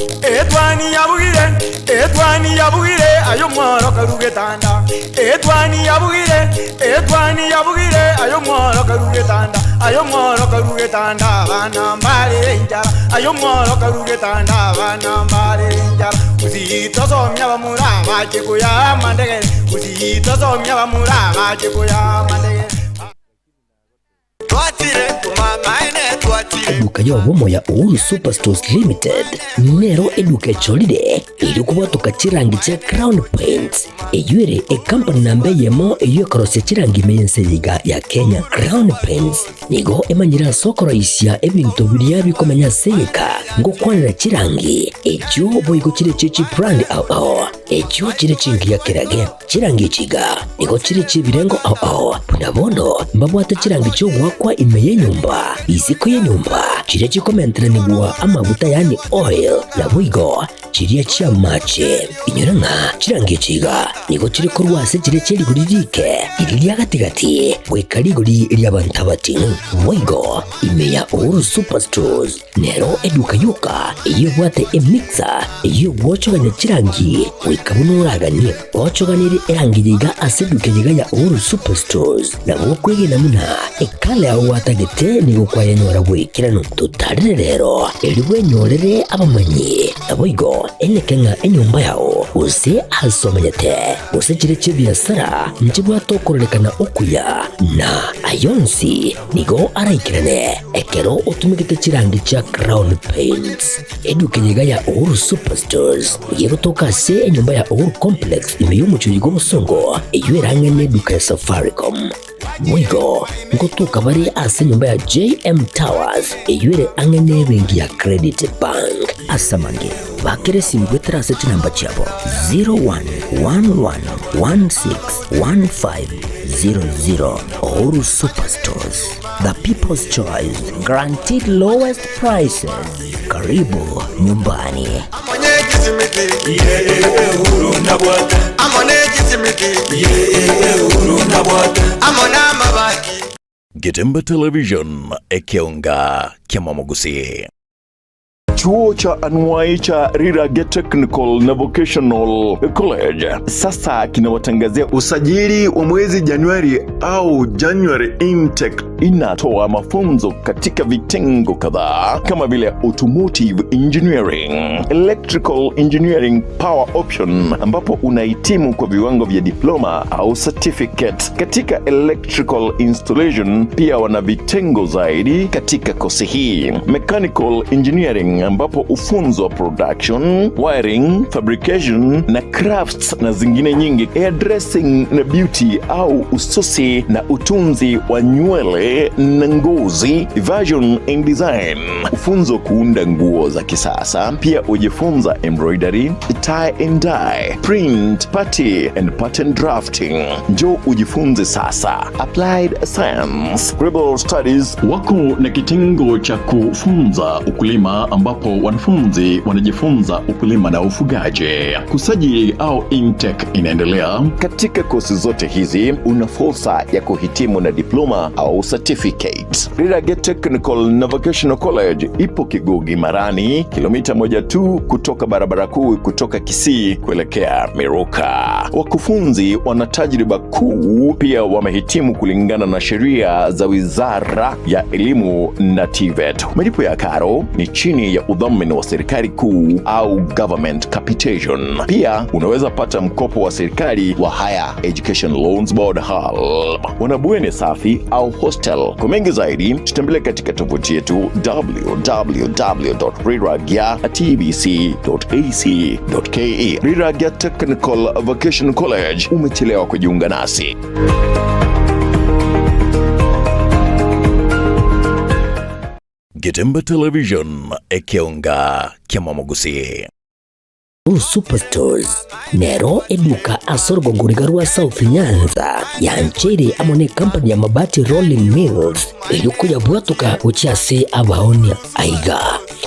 Etwani yabugire, etwani yabugire, aye omworo karue getanda. Etwani yabugire, etwani yabugire, aye omworo karue getanda. Aye omworo karue getanda, abana mbarere enchara. Aye omworo karue getanda, abana mbarere enchara. Gusii tosomia abamura bache koyaa amandegere, Gusii tosomia abamura bache koyaa amandegere. Eduka y'obomo ya Uhuru Superstores Limited nero eduka echorire erio kobwatoka chirangi chia Crown Paints, eyio ere ekampani namba eyemo eyio ekorosia chirangi ime y'ense eye iga ya Kenya. Crown Paints nigo emanyire ase okoroisia ebinto biria bikomenya ase egeka ngokwanera chirangi echio boigo chire chie chibrand ao ao echio chire chingiya kerage. Chirangi echi iga nigo chire chi'ebirengo ao ao, buna bono mbabwate chirangi chi'ogoakwa ime y'enyomba, isiko y'enyomba, chiria chikomenteranigwa amaguta yaani oil, naboigo chiria chi'amache. Inyora ng'a chirangi echi iga nigo chire korwa ase chiria chie rigori rike, riria ria gati-gati, goika rigori ri'abanto abating'u. Boigo ime ya Uhuru Superstores Nero eduka yoka eyio ebwate emixer eyio egwochogania chirangi goika buna oraganie. Ochoganirie erangi yaiga ase eduka eyeiga ya Uhuru Superstores nabo okwegena buna ekala yao gwatagete nigo kwayenyora bw'ekeranu. Totarire rero erio bwenyorere abamanyi naboigo eneke ng'a enyomba yao gose ase omenyete gose chire chi'ebiasara nchibwate okororekana okuya na ayonsi Nigo araikerane ekero otumegete chirangi chia Crown Paints. Eduka eye iga ya Uhuru Superstores nigo egotoka ase enyomba ya Uhuru Complex ime y'omochie oyo bw'obosongo eyio ere ang'e n'eduka ya Safaricom. Boigo ngotoka bare ase enyomba ya JM Towers eyio ere ang'e n'ebenki ya Credit Bank. Ase amange, bakera esimi goetera ase chinamba chiabo 0111161500. Uhuru Superstores, the people's choice, guaranteed lowest prices. Karibu nyumbani. Getembe Television, ekeonga kiamamogusii. Chuo cha anuai cha Rirage Technical na Vocational College sasa kinawatangazia usajili wa mwezi Januari au January intake. Inatoa mafunzo katika vitengo kadhaa kama vile automotive engineering, electrical engineering power option, ambapo unahitimu kwa viwango vya diploma au certificate katika electrical installation. Pia wana vitengo zaidi katika kosi hii, mechanical engineering, ambapo ufunzwa production, wiring, fabrication na crafts na zingine nyingi, hairdressing na beauty au ususi na utunzi wa nywele na ngozi, fashion and design, ufunzo kuunda nguo za kisasa. Pia ujifunza embroidery, tie and dye, print, party and pattern drafting. Njoo ujifunze sasa. Applied Science, Global Studies wako na kitengo cha kufunza ukulima ambapo wanafunzi wanajifunza ukulima na ufugaji. Kusajili au intake inaendelea. Katika kosi zote hizi una fursa ya kuhitimu na diploma au certificate. Rirage Technical na Vocational College ipo Kigugi Marani, kilomita moja tu kutoka barabara kuu kutoka Kisii kuelekea Miruka. Wakufunzi wana tajriba kuu, pia wamehitimu kulingana na sheria za Wizara ya Elimu na TVET. Malipo ya karo ni chini ya udhamini wa serikali kuu au government capitation. Pia unaweza pata mkopo wa serikali wa Higher Education Loans Board HELB. Wana bweni safi au hostel. Kwa mengi zaidi tutembelee katika tovuti yetu www.riragya.tbc.ac.ke. Riragya Technical Vocational College, umechelewa kujiunga nasi. Getembe Television, ekeonga kiamamogusii. Uhuru Superstores nero eduka ase orogongo riga rwa South Nyanza yancheire amo ne company ya Mabati Rolling Mills eyio koyabwatoka gochia ase abaonia aiga.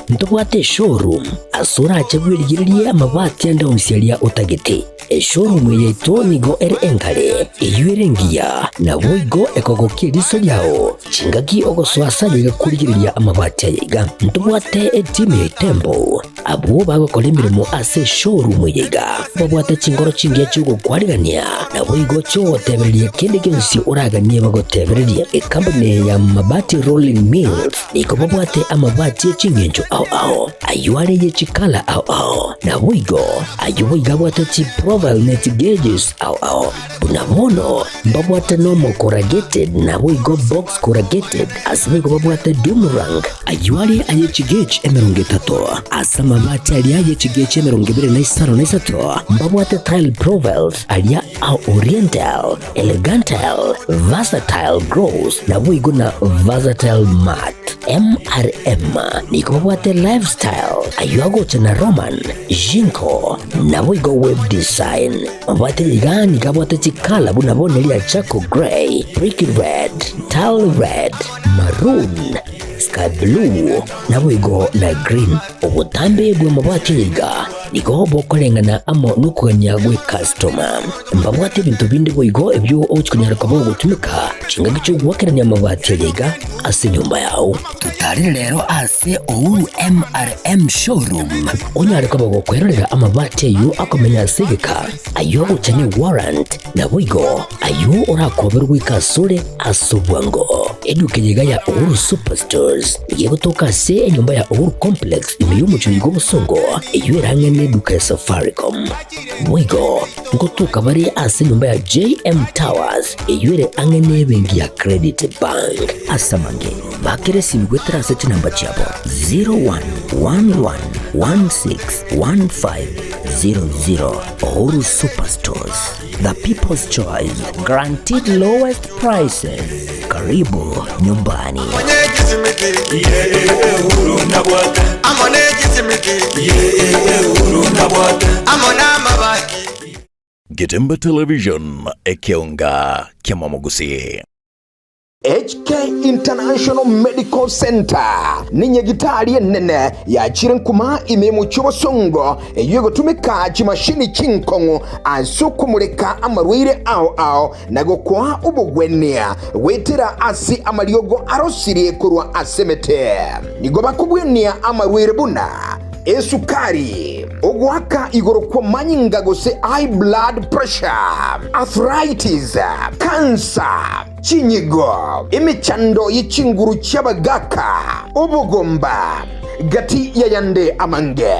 Ntobwate eshowroom ase orache bwerigererie amabati ande onsi aria otagete. Eshowroom eye yaito nigo ere engare, eyio ere engiya, naboigo ekogokia eriso riao chingaki ogosoa ase aye iga korigereria amabati aya iga. Ntobwate etimu ya Itembo abwo bagokora emeremo ase eshowroom eye iga, babwate chinkoro chingiya chi'ogokwarigania, naboigo chi'ogotebereria kende gionsi oraganie bagotebererie. Ekampuni ya Mabati Rolling Mills nigo babwate amabati e ching'encho ao ao, ayio are ye chikala ao ao, naboigo ayio boigo abwate chiprofile ne chigeges ao ao. Buna bono mbabwate normal corrugated naboigo box corrugated, ase boigo babwate doomerang, ayio are aye chigauge 30, ase amabati aria aye chigauge 25, mbabwate tile profiles aria a oriental, Elegantal, Versatile Gross, naboigo na Versatile Mart. MRM nigo babwate Lifestyle, ayio agocha na Roman, Jinko, naboigo Web Design. Mabwate iga nigo abwate chikala buna bono eria Charcoal Grey, Brick Red, Tile Red, Maroon, Sky Blue, naboigo na Green. Obotambe bw'amabati aya iga nigo bokoreng'ana amo nokogania gw'ekastoma. Mbabwate ebinto binde boigo ebio ogochia konyara koba ogotumeka chingaki chi'ogoakerania amabati aya iga ase enyomba yao. Totarere rero ase Uhuru MRM Showroom onyare koba gokwerorera amabati ayio akomenya ase egeka, ayio agocha ne warrant, Naboigo ayio orakoberwe goika asore ase obwango. Eduka eye iga ya Uhuru Superstores nigo egotoka ase enyomba ya Uhuru Complex ime y'omochie oyo bw'obosongo, eyio ere ang'e n'eduka ya Safaricom. Boigo ngotoka bare ase enyomba ya JM Towers eyio ere ang'e n'ebenki ya Credit Bank. Ase amange, bakera esimi goetera ase chinamba chiabo 0111161500. Uhuru Superstores, the people's choice, guaranteed lowest prices. Karibu nyumbani. Getembe Television, ekeonga kiamamogusii. HK International Medical Centre nenyagitari enene yachire nkuma ime y'omochie obosongo eyio egotumeka chimashini chinkong'u ase okomoreka amarwaire ao ao na gokoa obogwenia goetera ase amariogo arosirie korwa ase emete. Nigo bakobwenia amarwaire buna esukari, ogoaka igoro kw'amanyinga gose high blood pressure, arthritis, cancer, Chinyigo, emechando ye chinguru chi'abagaaka, obogomba, gati y'ayande amange.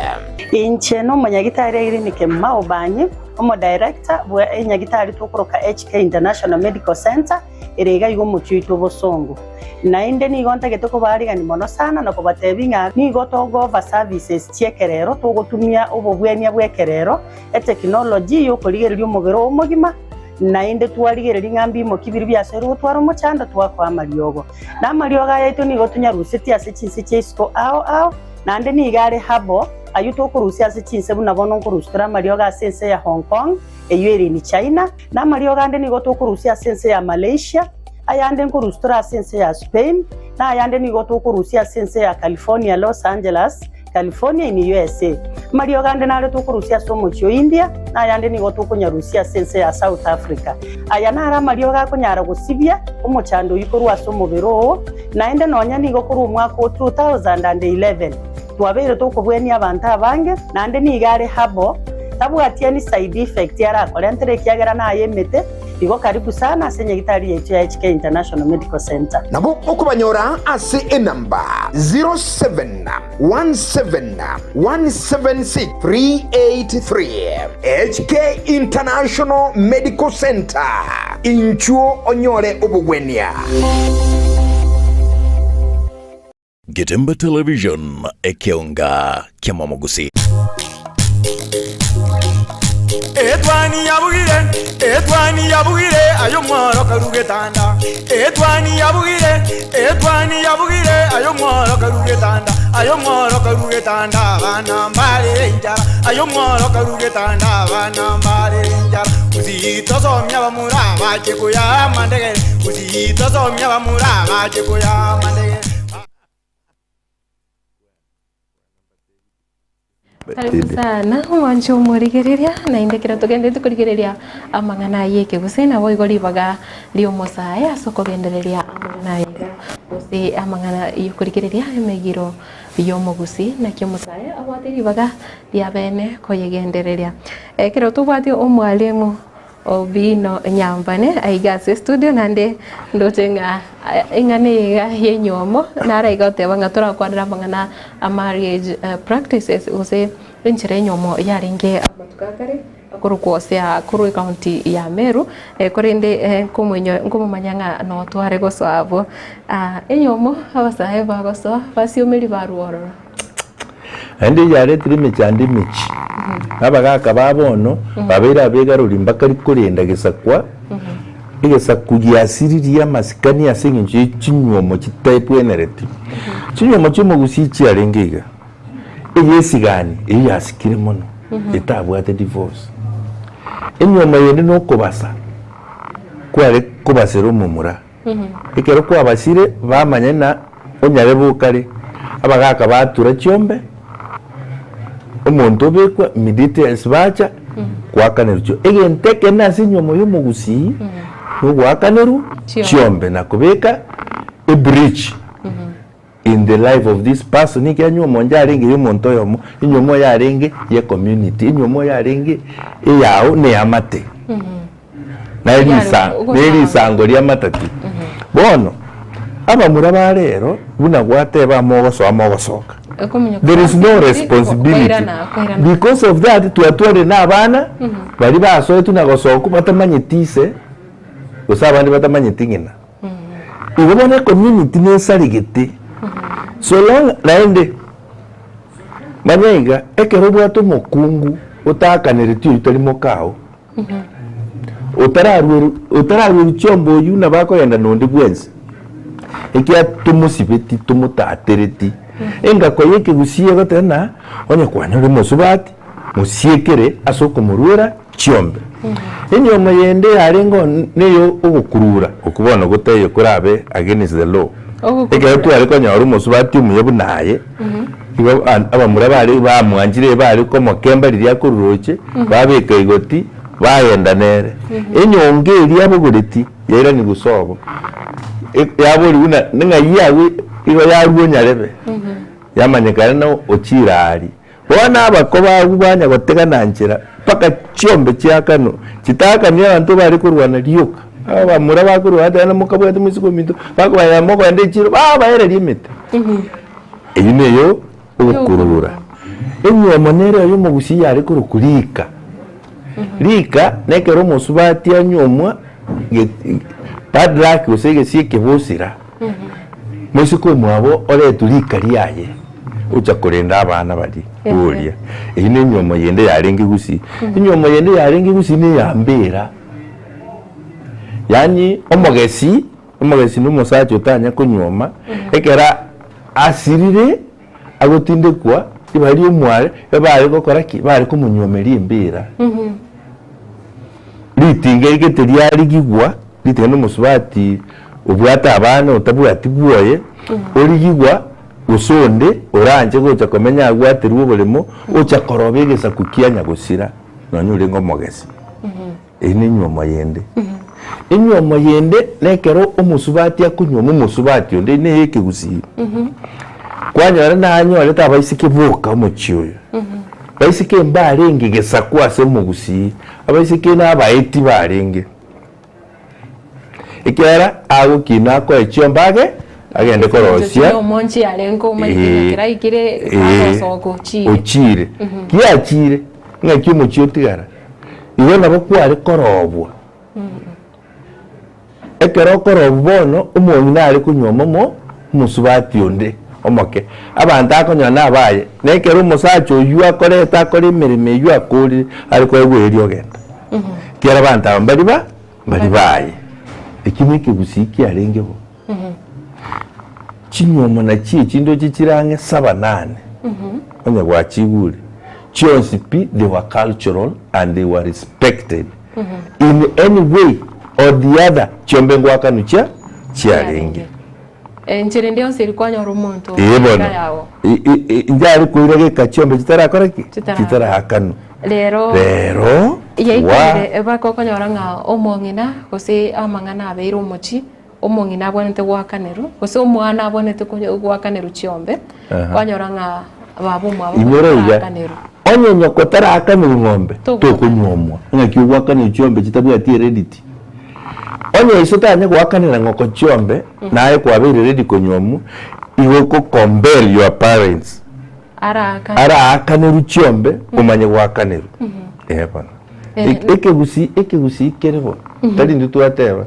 Inche nomonyagitari Irene Kemuma Obanyi, omodirector bwe enyagitari tokoroka HK International Medical Centre ere iga iga omochie oito obosongo. Naende nigo ntagete kobaarigani mono sana na kobatebia ng'a nigo togo-offer services chi'ekerero togotumia obobwenia bw'ekerero, etechnology y'okorigereria omobere oo omogima, Naende twarigereria ng'a mbimoki biria biasoirwe gotwara omochando, twakoa amariogo. Na amariogo aya aito nigo tonyarusetie ase chinse chia isiko ao ao, naende nigo are herbal, ayio tokorusia ase chinse buna bono nkorusia tore amariogo ase ense ya Hong Kong, eyio ere in China, na amariogo ande nigo tokorusia ase ense ya Malaysia, ayande nkorusia tore ase ense ya Spain, na ayande nigo tokorusia ase ense ya California, Los Angeles, California in USA. Amariogo ande nare tokorusia ase omochie o India, na ayande nigo tokonyarusia ase ense ya South Africa. Aya naro amariogo akonyara gosibia omochando oyio korwa ase omobere oo, naende nonya nigo korwa omwaka o 2011 twabeire tokobwenia abanto abange, naende nigo are herbal, tabwati any side effect arakorentere ekiagera naye emete. Igo karibu sana ase nyagitari yaito ya HK International Medical Centre. Nabo okobanyora ase enamba 0717176383. HK International Medical Centre, inchuo onyore obogwenia. Getembe Television, ekeonga ki'amamogusi. Etwani yabugire, etwani yabugire, aye omworo karu getanda. Etwani yabugire, etwani yabugire, aye omworo karu getanda. Aye omworo karu getanda, abana mbarere enchara. Aye omworo karu getanda, abana mbarere enchara. Gusii tosomia abamura bache koyaa amandegere, Gusii tosomia abamura bache koyaa amandegere. Karibu sana omwanchi omorigereria, naende ekero togenderete korigereria amang'ana ayio ekegusii naboigo ribaga riomosae ase okogendereria amang'ana aya iga gose amang'ana yokorigereria emegiro yomogusii naki omosae abwate ribaga ria bene koyegendereria. Ekero tobwate omwalimu Obino Nyambane aiga ase estudio naende ndoche ng'a eng'ana eye iga yenywomo naro aiga goteba ng'a torakwanere amang'ana a marriage practices gose enchera enywomo yarenge amatuko a kare akorokwa gose korwa ecounty ya Meru korende nkomoinyo nkomomanya ng'a notware gosoa abwo. Enywomo abasae bagosoa basiomeria barwa ororo. Naende yaretire emechando emechie, na abagaaka ba bono babeire abegarori mbakari korenda gesakwa, egesaku giasiririe amasikani ase engencho ye chinywomo chitaebwenereti. Chinywomo chi'omogusii chiarenge iga, eyesigani eyio yasikire mono, etabwate divorce. Enywomo yende nokobasa, kware kobasera omomura. Ekero kwabasire bamanye na onyare bokare, abagaka batura chiombe, omonto obekwa immediately bacha goakanerwa chiombe. Egento ekenene ase enyiomo ya omogusii nogoakanerwa chiombe na kobeka ebridge in the life of this person ekiagera enyiomo onde yarenge ya omonto oyomo, enyiomo oyo yarenge ya ecommunity, enyiomo oyo yarenge eyao na eamate. Na erisa na erisango ri'amatati. Bono, abamura ba rero, buna gwateba mogosoa mogosoka. There is no responsibility. Because of that, twatwarire na abana baria basoetwe na gosokwa batamanyeti ise, gose abande batamanyeti ng'ina. Igo bono ecommunity nesaregete. So long naende, manya iga, ekero obwate omokungu otakanereti oyio tari mokao, Otararwerwa chiombe oyio nabo akogenda nonde bwensi, ekiagera tomosibeti tomotatereti. Engako y'ekegusii egoteba ng'a onye kwanyorire omosubati, mosiekere ase okomorwera chiombe. Enyiomo yende yarenge oo neyo ogokurura, okwo bono gotaiyo korabe against the law. Ekero tware konyora omosubati omuya buna aye, igo abamura bare bamwanchire bare komokemba riria akorwa roche, babeka igoti, bagenda nere. Enyongo eria abogoreti yairanigwa sobo, yaborigwa ng'a ning'ai agwo igo yarwa onyarebe, yamanyekana ng'a ochire aria. Bono abako bagwo banya gotegana nchera mpaka chiombe chiakanwa, chitaakani abanto bare korwana rioka. Abamura bakorwana tari mokabwate moiseke ominto, bakobaera mokoenda echiro babaereria emete. Eyio neyo ogokurura. Enyiomo nere oyo omogusii yare korokwa rika. Rika nekero omosubati anyuomwa bad luck gose egesie ekebosira. Moiseke omwabo oretwe rika riaye ocha korenda abana baria boria. Eyio nenyuomo yende yarenge gusii. Enyuomo yende yarenge gusii neya mbera. Yaani omogesi, omogesi na omosacha otanya konyuoma, ekero asirire agotindekwa ribaga ri'omware, ebare gokora ki? Bare komonyuomeria embera. Ritinga rigete riarigigwa, ritinga na omosubati obwate abana otabwati bwoye, origigwa gose onde oranche gocha komenya agwaterwe oboremo, ocha koroba egesaku kia nyagosira nonye orenge omogesi. Eyio nenyuomo yende. Enyuomo yende nekero omosubati akonyuoma omosubati onde, eyio neye ekegusii. Kwanyora nanyorete abaiseke boka omochie oyo. Baiseke mbarenge gesaku ase omogusii, abaiseke na abaeti barenge. Ekiagera agokina akoe chiombe age, agende korosia Omonche yarenge omanyete Eh, ekero aikire eh, agosoka ochire. ochire. Kiachire, ng'aki omochie otigara? Igo nabo kware korobwa. Ekero okorobwa bono, omong'ina are konywa omo omosubati onde omoke, abanto akonyora nabaye, na ekero omosacha oywo akorete akore emeremo eywo akorire, are koegwa erio ogenda. Ekiagera abanto aba mbari ba mbari baye. Ekio na ekegusii kiarenge bo. Chinywomo nachio echi ndoche chire ang'e saba nane, onye gwachigure, chionsi pi they were cultural and they were respected in any way or the other, chiombe ngoakanwa chia chiarenge. Enchera ende yonsi eri kwanyora omonto Ee bono, enka yago. I- i- i- inche koira geka chiombe chitarakora ki? Chitaraakana. Chitarakanwa. Rero Rero, wa yaikire mpaka okonyora ng'a omong'ina gose amang'ana abeire omochie, omong'ina abwenerete goakanerwa, gose omwana abwenerete konye goakanerwa chiombe, Aha. kwanyora ng'a baba omwabo Inyora iga, taraakanерwa. onye nyoko taraakanirwe ng'ombe, Togoakana. tokonyuomwa. Ng'aki ogoakanire chiombe chitabwati heredity? Onye iso tanya goakanera ng'oko chiombe, naye kwabeire ready konyuomwa, igo oko compel your parents Araakane. araakanerwe chiombe omanye goakanerwa. Eeh bono. Ekegusii ekegusii kere bono, tari intwe twateba,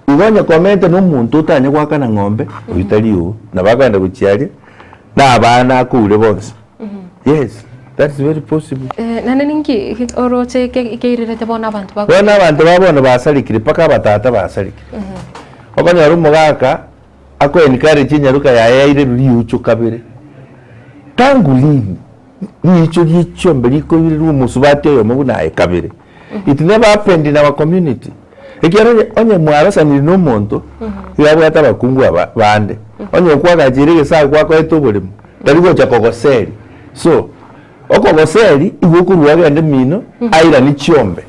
igo onye komenta na omonto otanye goakana ng'ombe, oyio tari oo, nabo akogenda gochia aria, na abana akoure bonsi. Yes, that's very possible. Eh, naende ninki oroche keirerete bono abanto ba Bono abanto ba bono basarekire mpaka abatata basarekire. Okonyora omogaka ako encourage enyaroka yaye yaire riucho kabere. Tangu lini riicho rie chiombe rikoirerwa omosubati oyomo buna aye kabere? It never happened in our community. Ekiagera onye onye mwarasanire na omonto, iga abwate abakungu aba bande, onye okwagacheire egesaku gwakoete oboremo, tari gocha kogoseria. So, okogoseria igo okorwa ogende mino airanie chiombe,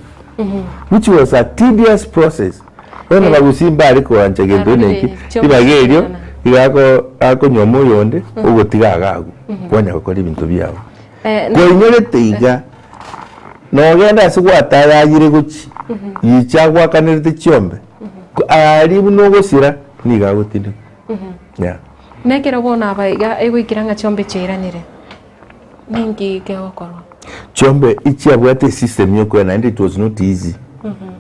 which was a tedious process. Bono bagusii mbare koancha gento buna eki, ribaga erio iga ako akonyuoma oyonde, ogotiga iga agwo, kwanya gokora ebinto biago. Koinyorete iga. Nogende ase gwatayayire gochia, gicha agoakanerete chiombe, aria buna ogosira nigo agotindeka. Yeah. Nekero bono aba iga egoikera ng'a chiombe chiairanire, ninki kegokorwa? Chiombe ichiabwate esystem ya okoira naende it was not easy.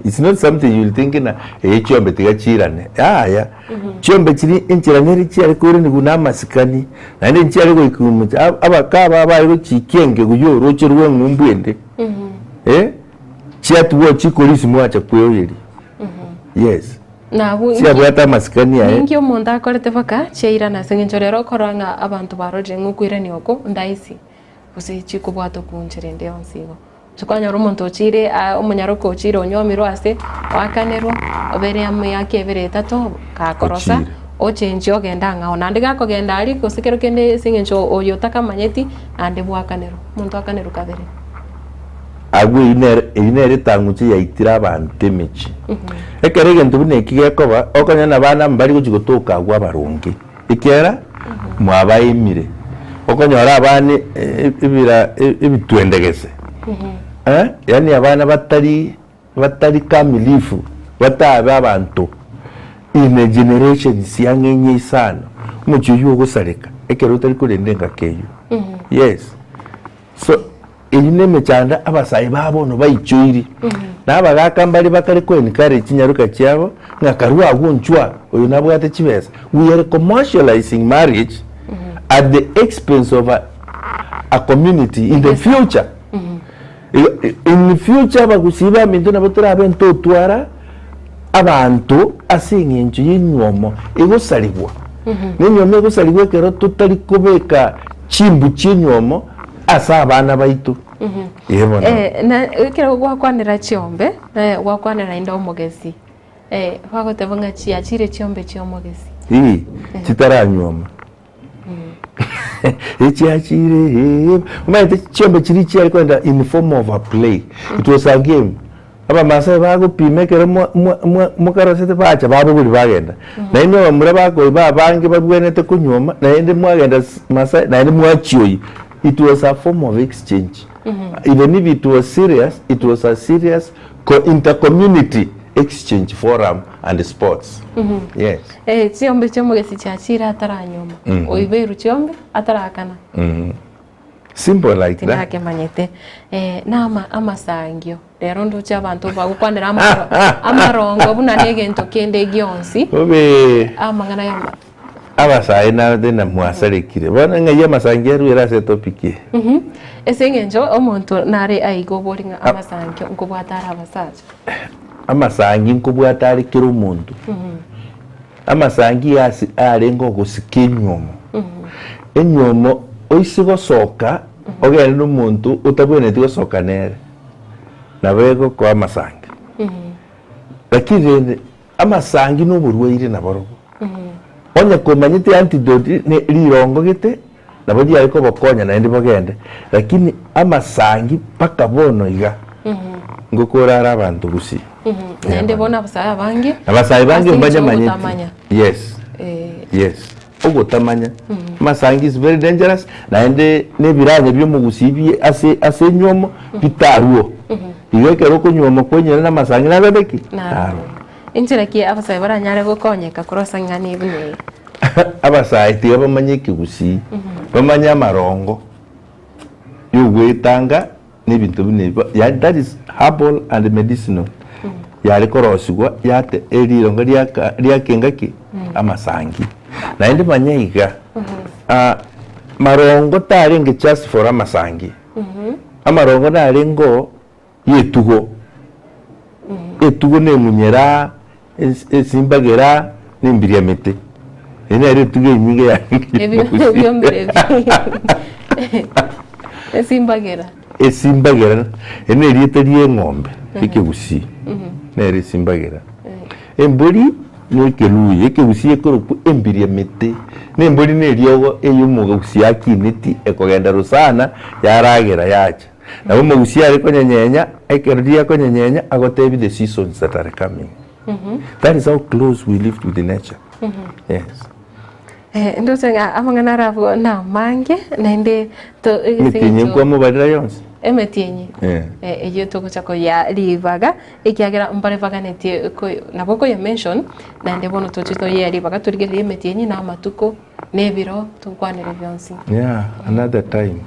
It's not something you will think ng'a eye chiombe tiga chiirane, yaya. Chiombe chiria enchera nere chiare koiranigwa na amasikani, naende nchiare goika omochie abaka aba bare gochikia engegu ya oroche rwa eng'umbu ende, eh, chiatigwa chikorisi mwacha kweoyeria. Yes. Nabwo inki- Chiabwate amasikani aye. Ninki omonto akorete mpaka chiairana ase eng'encho rero okorora ng'a abanto barorire ng'a okoirania oko ndaisi, gose chikobwata okwo nchera ende yonsi igo. Kwanyora omonto ochiire aa omonyaroka ochiire onywomirwe ase, oakanerwa, obere emiaka ebere etato, gakorosa, Ochiire. ochenchia ogende ang'ao. Naende gakogenda aria, gose kero kende ase eng'encho oyo otakamanyeti, naende bwakanerwa, omonto akanerwa kabere. Agwo eyio nere eyio nere etang'uche yaitire abanto emechie. Ekero egento buna eki gekoba, okonyora na abana mbari gochia gotoka agwo abaronge, ekiagera mwabaemire. Okonyora abana ebira ebitwendegese, yaani abana batari batari kamilifu, batabe abanto in a generation siang'e inye isano, omochie oyio ogosareka ekero otari korenda engako eyio. Yes. So eyio nemechando abasae ba bono baichoiri, na abagaka mbare bakare ko encourage chinyaroka chiabo ng'a karue agwo nchwa oyo nabwate chibesa. We are commercializing marriage at the expense of a, a community in the future. In future abagusii baminto nabo torabe ntotwara abanto ase eng'encho y'enywomo egosarigwa. Na enywomo egosarigwa ekero totari kobeka chimbu chi'enywomo ase abana baito. Ee bono. Eh, na ekero gwakwanera chiombe, eh, gwakwanera naende omogesi, eh, bagoteba ng'a chiachire chiombe chi'omogesi. Ii, chitaranywoma. Echiachire, omanyete chiombe chiria chiare kogenda in form of a play, it was a game. Abamasai bagopima ekero mwa- mwa- mwa- mokarosete bacha babogoria bagenda. Naende abamura bakoiba abange babwenerete konyuoma, naende mwagenda s- Masai naende mwachioyia. It was a form of exchange. Even if it was serious, it was a serious co- intercommunity exchange forum and sports. Yes. Eh, chiombe chi'omogesi chiachire ataranyuoma, oibeirwe chiombe atarakana. Simple like that. Tindakemanyete. Eh, na ama amasangio. Rero ndoche abanto bagokwanera amaro amarongo buna na egento kende gionsi. Bobe. Amang'ana ya ama Abasae naende na mwasarekire. Bono ng'ai amasangio arwere ase etopic eye? Mhm. Ase eng'encho omonto nare aiga obori ng'a amasangio nkobwate are abasacha. Amasangi nkobwate are kera omonto. Amasangi iga ase arenge ogosika enywomo. Enywomo oise gosoka ogende na omonto otabwenereti gosoka nere, nabo egokoa amasangi. Lakini rende amasangi na oborwaire naborobwo. Onye komanyete antidote ne rirongo gete nabo riare kobokonya naende bogende, lakini amasangi mpaka bono iga ngokora are abanto gusii. Naende bono abasae abange Abasae bange ase eng'encho mbanyamanyeti. yogotamanya. Yes. Eh. Yes. Ogotamanya. Amasangi is very dangerous naende na ebiranya bia omogusii bi ase ase enywomo bitarwo. Igo ekero okonyuoma kwanyora na amasangi nabete ki? Narwo. Enchera ki abasae baranyare gokonyeka korwa ase eng'ana eye buna eye? Abasae tiga bamanye ekegusii, bamanye amarongo yogoetanga na ebinto buna ebi, yaani that is herbal and medicinal, yare korosigwa yate erirongo riaka riakenga ki? Amasangi. Naende manya iga, marongo tarenge just for amasangi, amarongo narengeo y'etugo. Etugo neng'unyera, esimbagera, na embiriamete. Eye nero etugo enyinge yarenge Ebio Gusii. ebiombire ebi. Esimbagera. Esimbagera, eri nerieta ri'eng'ombe ekegusii, nero esimbagera. Embori na ekeluya, ekegusii ekorokwa embiriamete, na embori na eriogo eye omogusii akineti ekogenda rosana yaragera yacha. Nabo omogusia are konyenyenya, ekero riria akonyenyenya agotebi the seasons that are coming. That is how close we lived with nature. Yes. Eh, ndoche ng'a amang'ana are abwo namange naende to ase Emetienyi eng'encho nkwamobarera yonsi. emetienyi Eh. eh, eyio togocha koyia ribaga ekiagera mbare baganetie koy nabo okoye mention naende bono toche toyee ribaga torigererie emetienyi na amatuko. Nebiro tokwanere bionsi. Yeah, another time.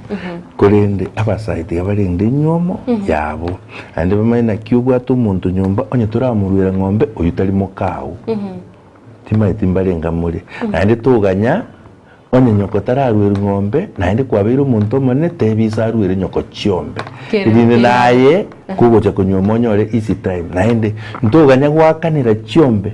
Korende abasae tiga barende enywomo yabo, naende bamanye naki obwate omonto nyomba onye toramorwera ng'ombe oyio tari mokao. Timanyeti mbarenga more. Naende toganya onye nyoko tararwerwa ng'ombe naende kwabeire omonto omonene tebia ise arwere nyoko chiombe. Kere Erinde kere. naye kogocha konyuoma onyore easy time. Naende ntoganya goakanera chiombe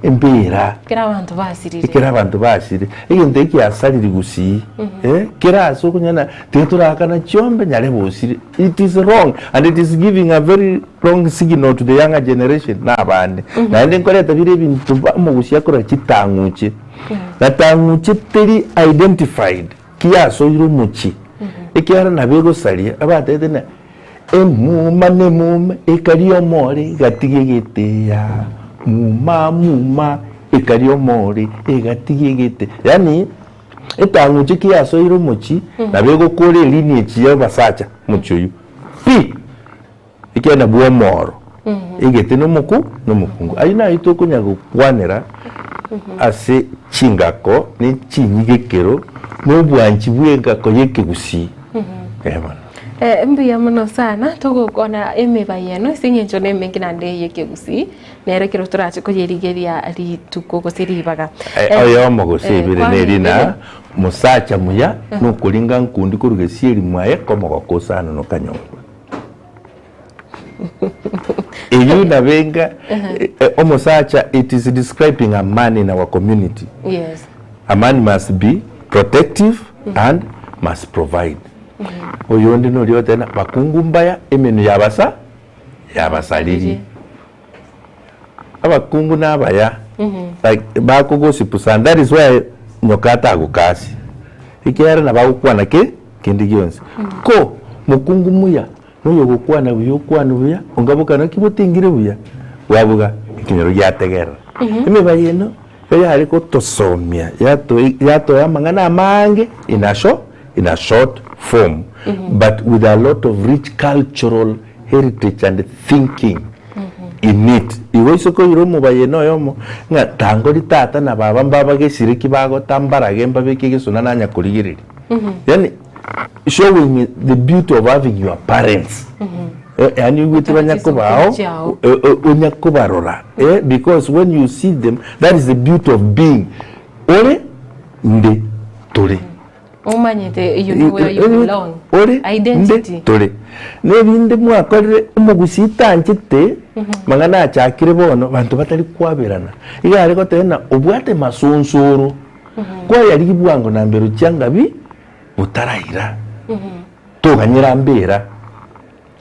Embera. Ekero abanto basirire. Ekero abanto basirire. Egento eki kiasariri gusii, eh, kera ase okonyora ng'a tiga torakana chiombe nyarebe osire. It is wrong and it is giving a very wrong signal to the younger generation na abande. Naende nkoreta bire ebinto ba omogusii akorora chitang'uche. Na tang'uche teri identified ki yasoire omochie. Ekiagera nabo egosaria, abatebete ng'a Emuma nemuma ekaria omore egatiga egeteya, muma muma ekaria omore egatiga egete. Yaani etang'uche ki yasoire omochie nabo egokora elineage ya abasacha omochie oyio pi! Ekiagera nabwo omoro, egete nomoku nomokungu. Ayio naye tokonya gokwanera ase chingako ne chinyigekero na obwanchi bwa engako ya ekegusii. Eeh bono. Eh, mbuya mono sana togokwana emebayeno ase eng'encho nemenge naende y'ekegusii nere ekero torache koyerigeria rituko gose ribaga. Eh, Eh, oyomo gose eh, ibere kwana neri ibere. na mosacha muya nokoringa nkundi koruga esieri mwaye komogoko osana nokanyomba eyio nabenga eh, eh, omosacha it is describing a man in our community Yes. A man must be protective and must provide. Oyonde noria ogoteba ng'a bakungu mbaya emenwa yabasa yabasaririe. Abakungu nabaya like bakogosipu sana that is why nyoka atagokasi ekiagera nabo agokwana ki kende gionsi. Ko mokungu muya noyo ogokwana buya okwane buya onga bokana ki botingire buya bwabuga ekenyoro giategerera. Emebayeno Eyare gotosomia yatoa amang'ana amange in a short, in a short form but with a lot of rich cultural heritage and thinking in it. Igo ase koira omobayeno oyomo ng'a tangori tata na baba mbabagesire ki bagota mbarage mbabeke egesona nanya korigereria. Yaani showing the beauty of having your parents. Yaani oigwete banya kobao onya kobarora eh, because when you see them that is the beauty of being ore nde tore Omanyete you know where you belong. ore nde Identity. tore nerinde mwakorire omogusii tanchete mang'ana achakire bono banto batari kwaberana iga are goteba ng'a obwate masonsoro kwayarigia bwango na mbero chiangabi botaraira Toganyera mbera.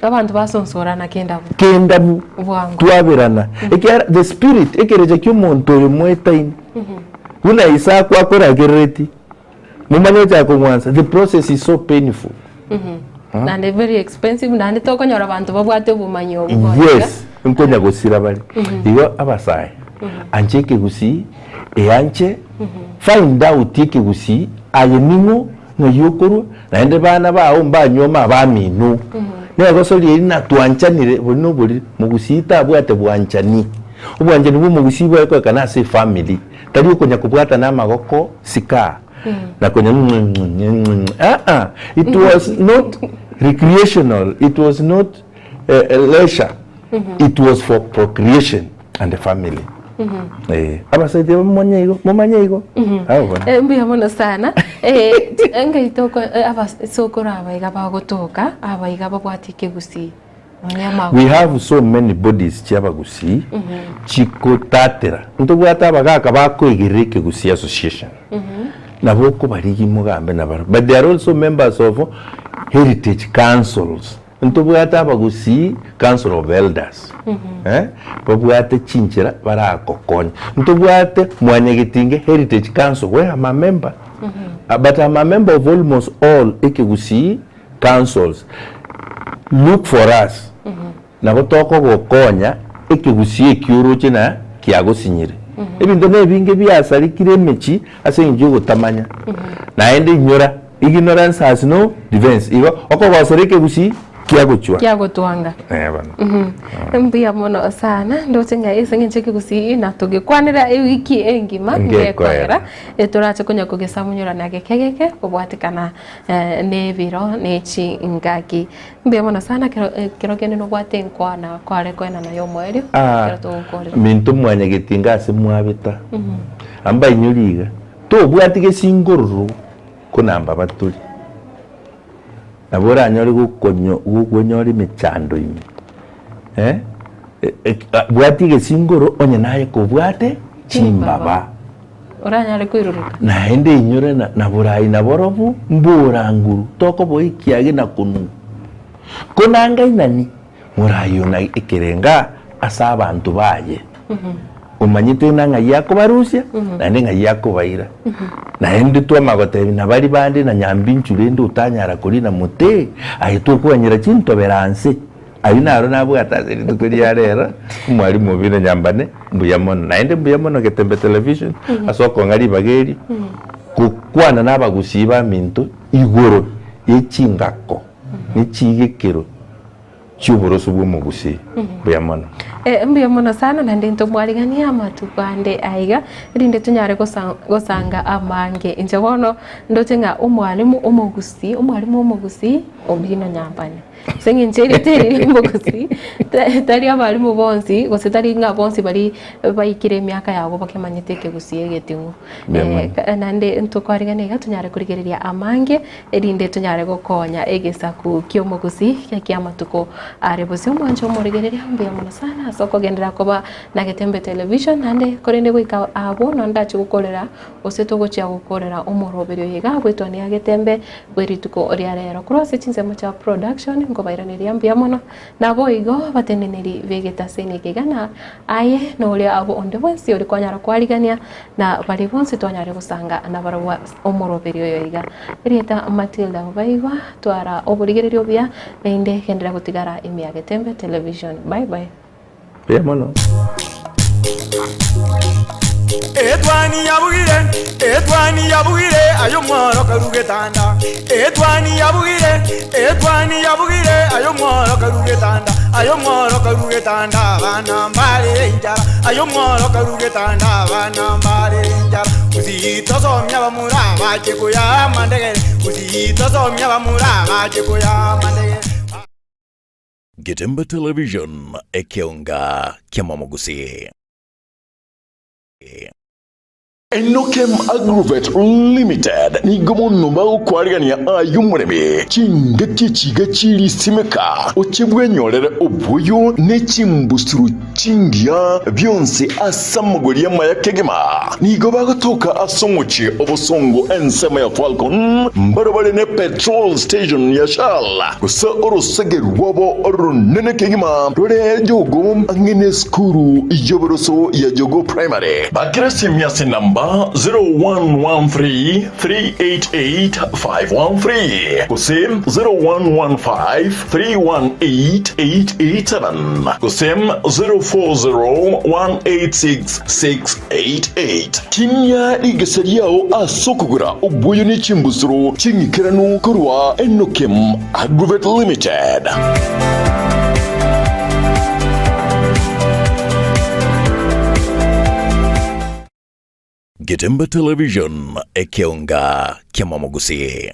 Abanto basonsorana kendabu. Kendabu. Bwango. Twaberana. Ekiagera the spirit, ekerecha ki'omonto oyo mwetaine. Buna Isako akoragerereti, momanye gochaka kong'wansa, the process is so painful. Naende very expensive, naende tokonyora abanto babwate obomanyi obwo bono iga. Yes, nkonya gosira bare. Igo abasae, ancha ekegusii, eanche, find out ekegusii, aye ning'o, ng'ai okorwa, naende bana bao mbanyuome abamino. Negoso riaria natwanchanire, bori noboriri, mogusii tabwate bwanchani. Obwanchani bwa omogusii bwaye koekana ase efamiri, tari okonya kobwatana amagoko sika na konya ng'e aa it was not recreational, it was not leisure, it was for procreation and family. Eh, abasacha momanye igo, momanye igo. Abwo bono. Eh, mbuya mono sana Eh, engaito oko- eh, abasokoro aba iga bagotoka aba iga babwate ekegusii Nonya amagoro. We have so many bodies chi'abagusii chikotatera. Ntobwate abagaka bakoigerera ekegusii association. Nabo okobarigia mogambe nabarabwo. But they are also members of heritage councils. Ntobwate abagusii council of elders. Eh, babwate chinchera baragokonye. Ntobwate mwanyagetinge heritage council where I'm a member. But I'm a member of almost all ekegusii councils look for us nabo tokogokonya ekegusii ekio oroche na kiagosinyire. Ebinto na ebinge biasarikire emechi ase eng'encho yogotamanya. Naende inyora, ignorance has no defense. Igo okogosera ekegusii kiagochwa. Kiagotwanga. Eh bono. Mbuya mono sana ndoche ng'a ase eng'encho ekegusii natogekwanera ewiki engima Ngekoera. ngekoera torache konya kogesamunyora geke geke kobwatekana Nebiro ne chingaki. Mbuya mono sana kero kero kende nobwate enkwana kware koenana yomoerio Ah, ekero togokorera. minto mwanyagetinga ase mwabeta ambainyori iga tobwati gesingororo konamba baturi nabo oranyore gokonyo gokonyora emechando ime eh, bwati egesingoro onye naye kobwate chimbaba. Oranyare koiruruka. Naende inyore na borai na borobu mboranguru, tokoboa ekiage na konwa. Ko nangainani morai ona ekerenga ase abanto baye, omanyete ng'a ng'ai akobarusia, naende ng'ai akobaira. Naende twamanya gotebia na baria bande na nyambinchu rende otanyara korina mote, aye tokoganyera chintobera nse. Ayio naro nabwate ase rituko ria rero, omwalimu Obinna Nyambane, mbuya mono. Naende mbuya mono Getembe Television ase okong'a ribaga eri, gokwana na abagusii baminto igoro ye chingako ne chiigekero chi'oboroso bw'omogusii. Mbuya mono. Mbuya mono sana naende ntomwariganie amatuko ande aiga erinde tonyare gosanga amange. Inche bono ndoche ng'a omwalimu omogusii, omwalimu omogusii Obinna Nyambane. Ase eng'encho eria teri omogosi, tari abalimu bonsi, gose tari ng'a bonsi baria baikire emiaka yabo bakemanyete ekegusii egeting'u. Naende ntokwarigania iga tonyare korigereria amange, erinde tonyare gokonya egesaku kia omogusii kia amatuko are bosio. Omwancho omorigereria mbuya mono sana ase okogenderera koba na Getembe Television, naende korende goika abwo nonye ndache gokorera gose togochia gokorera omoroberio oyo iga bwetwania Getembe bwe rituko ria rero. Korwa ase chinsemo chia production nkobairaneria mbuya mono, naboigo abateneneri b'egetaseni eke iga na aye noria abwo onde bwensi ori kwanyara kwarigania na baria bonsi twanyare gosanga nabarabwo ase omoroberio oyo iga. Erieta Matilda Obaigwa, twara oborigereria obuya naende genderera gotigara ime ya Getembe Television. Bye bye. Mbuya mono. Etwani yabugire, etwani yabugire, aye omworo karu getanda. Etwani yabugire, etwani yabugire, aye omworo karu getanda. Aye omworo karu getanda, abana mbarere enchara. Aye omworo karu getanda, abana mbarere enchara. Gusii tosomia abamura bache koyaa amandegere. Gusii tosomia abamura bache koyaa amandegere. Getembe Television, ekeonga ki'amamogusii. Enokem Agrovet Limited nigo mono bagokwarigania aye omoremi chingaki echiga chirisimeka oche bwenyorere oboyo ne chimbusuru chingiya bionsi ase amagori amaya kegima. Nigo bagotoka ase omochie obosongo ensemo ya Falcon mbarabare ne petrol station ya Shell. Gose orosege rwabo oronene kegima rore Jogoo ang'e nesukuru y'oboroso ya Jogoo Primary. Bakera esimi ase enamba. Namba 0113 388 513 gose 0115 318 887 gose 040 186 688. Tinia rigesa riao ase okogora obuoyo ne chimbusuro ching'ikeranu korwa Enokem Agrovet Limited. Getembe Television, ekeonga ki'amamogusii.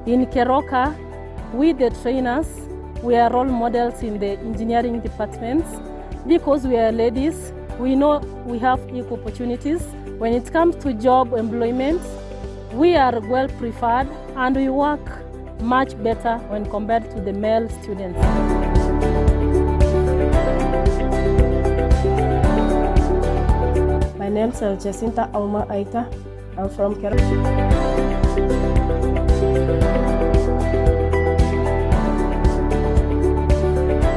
In Keroka, we the trainers, we are role models in the engineering departments because we are ladies, we know we have equal opportunities. When it comes to job employment, we are well preferred and we work much better when compared to the male students. My name is Jacinta Auma Aita. I'm from Keroka.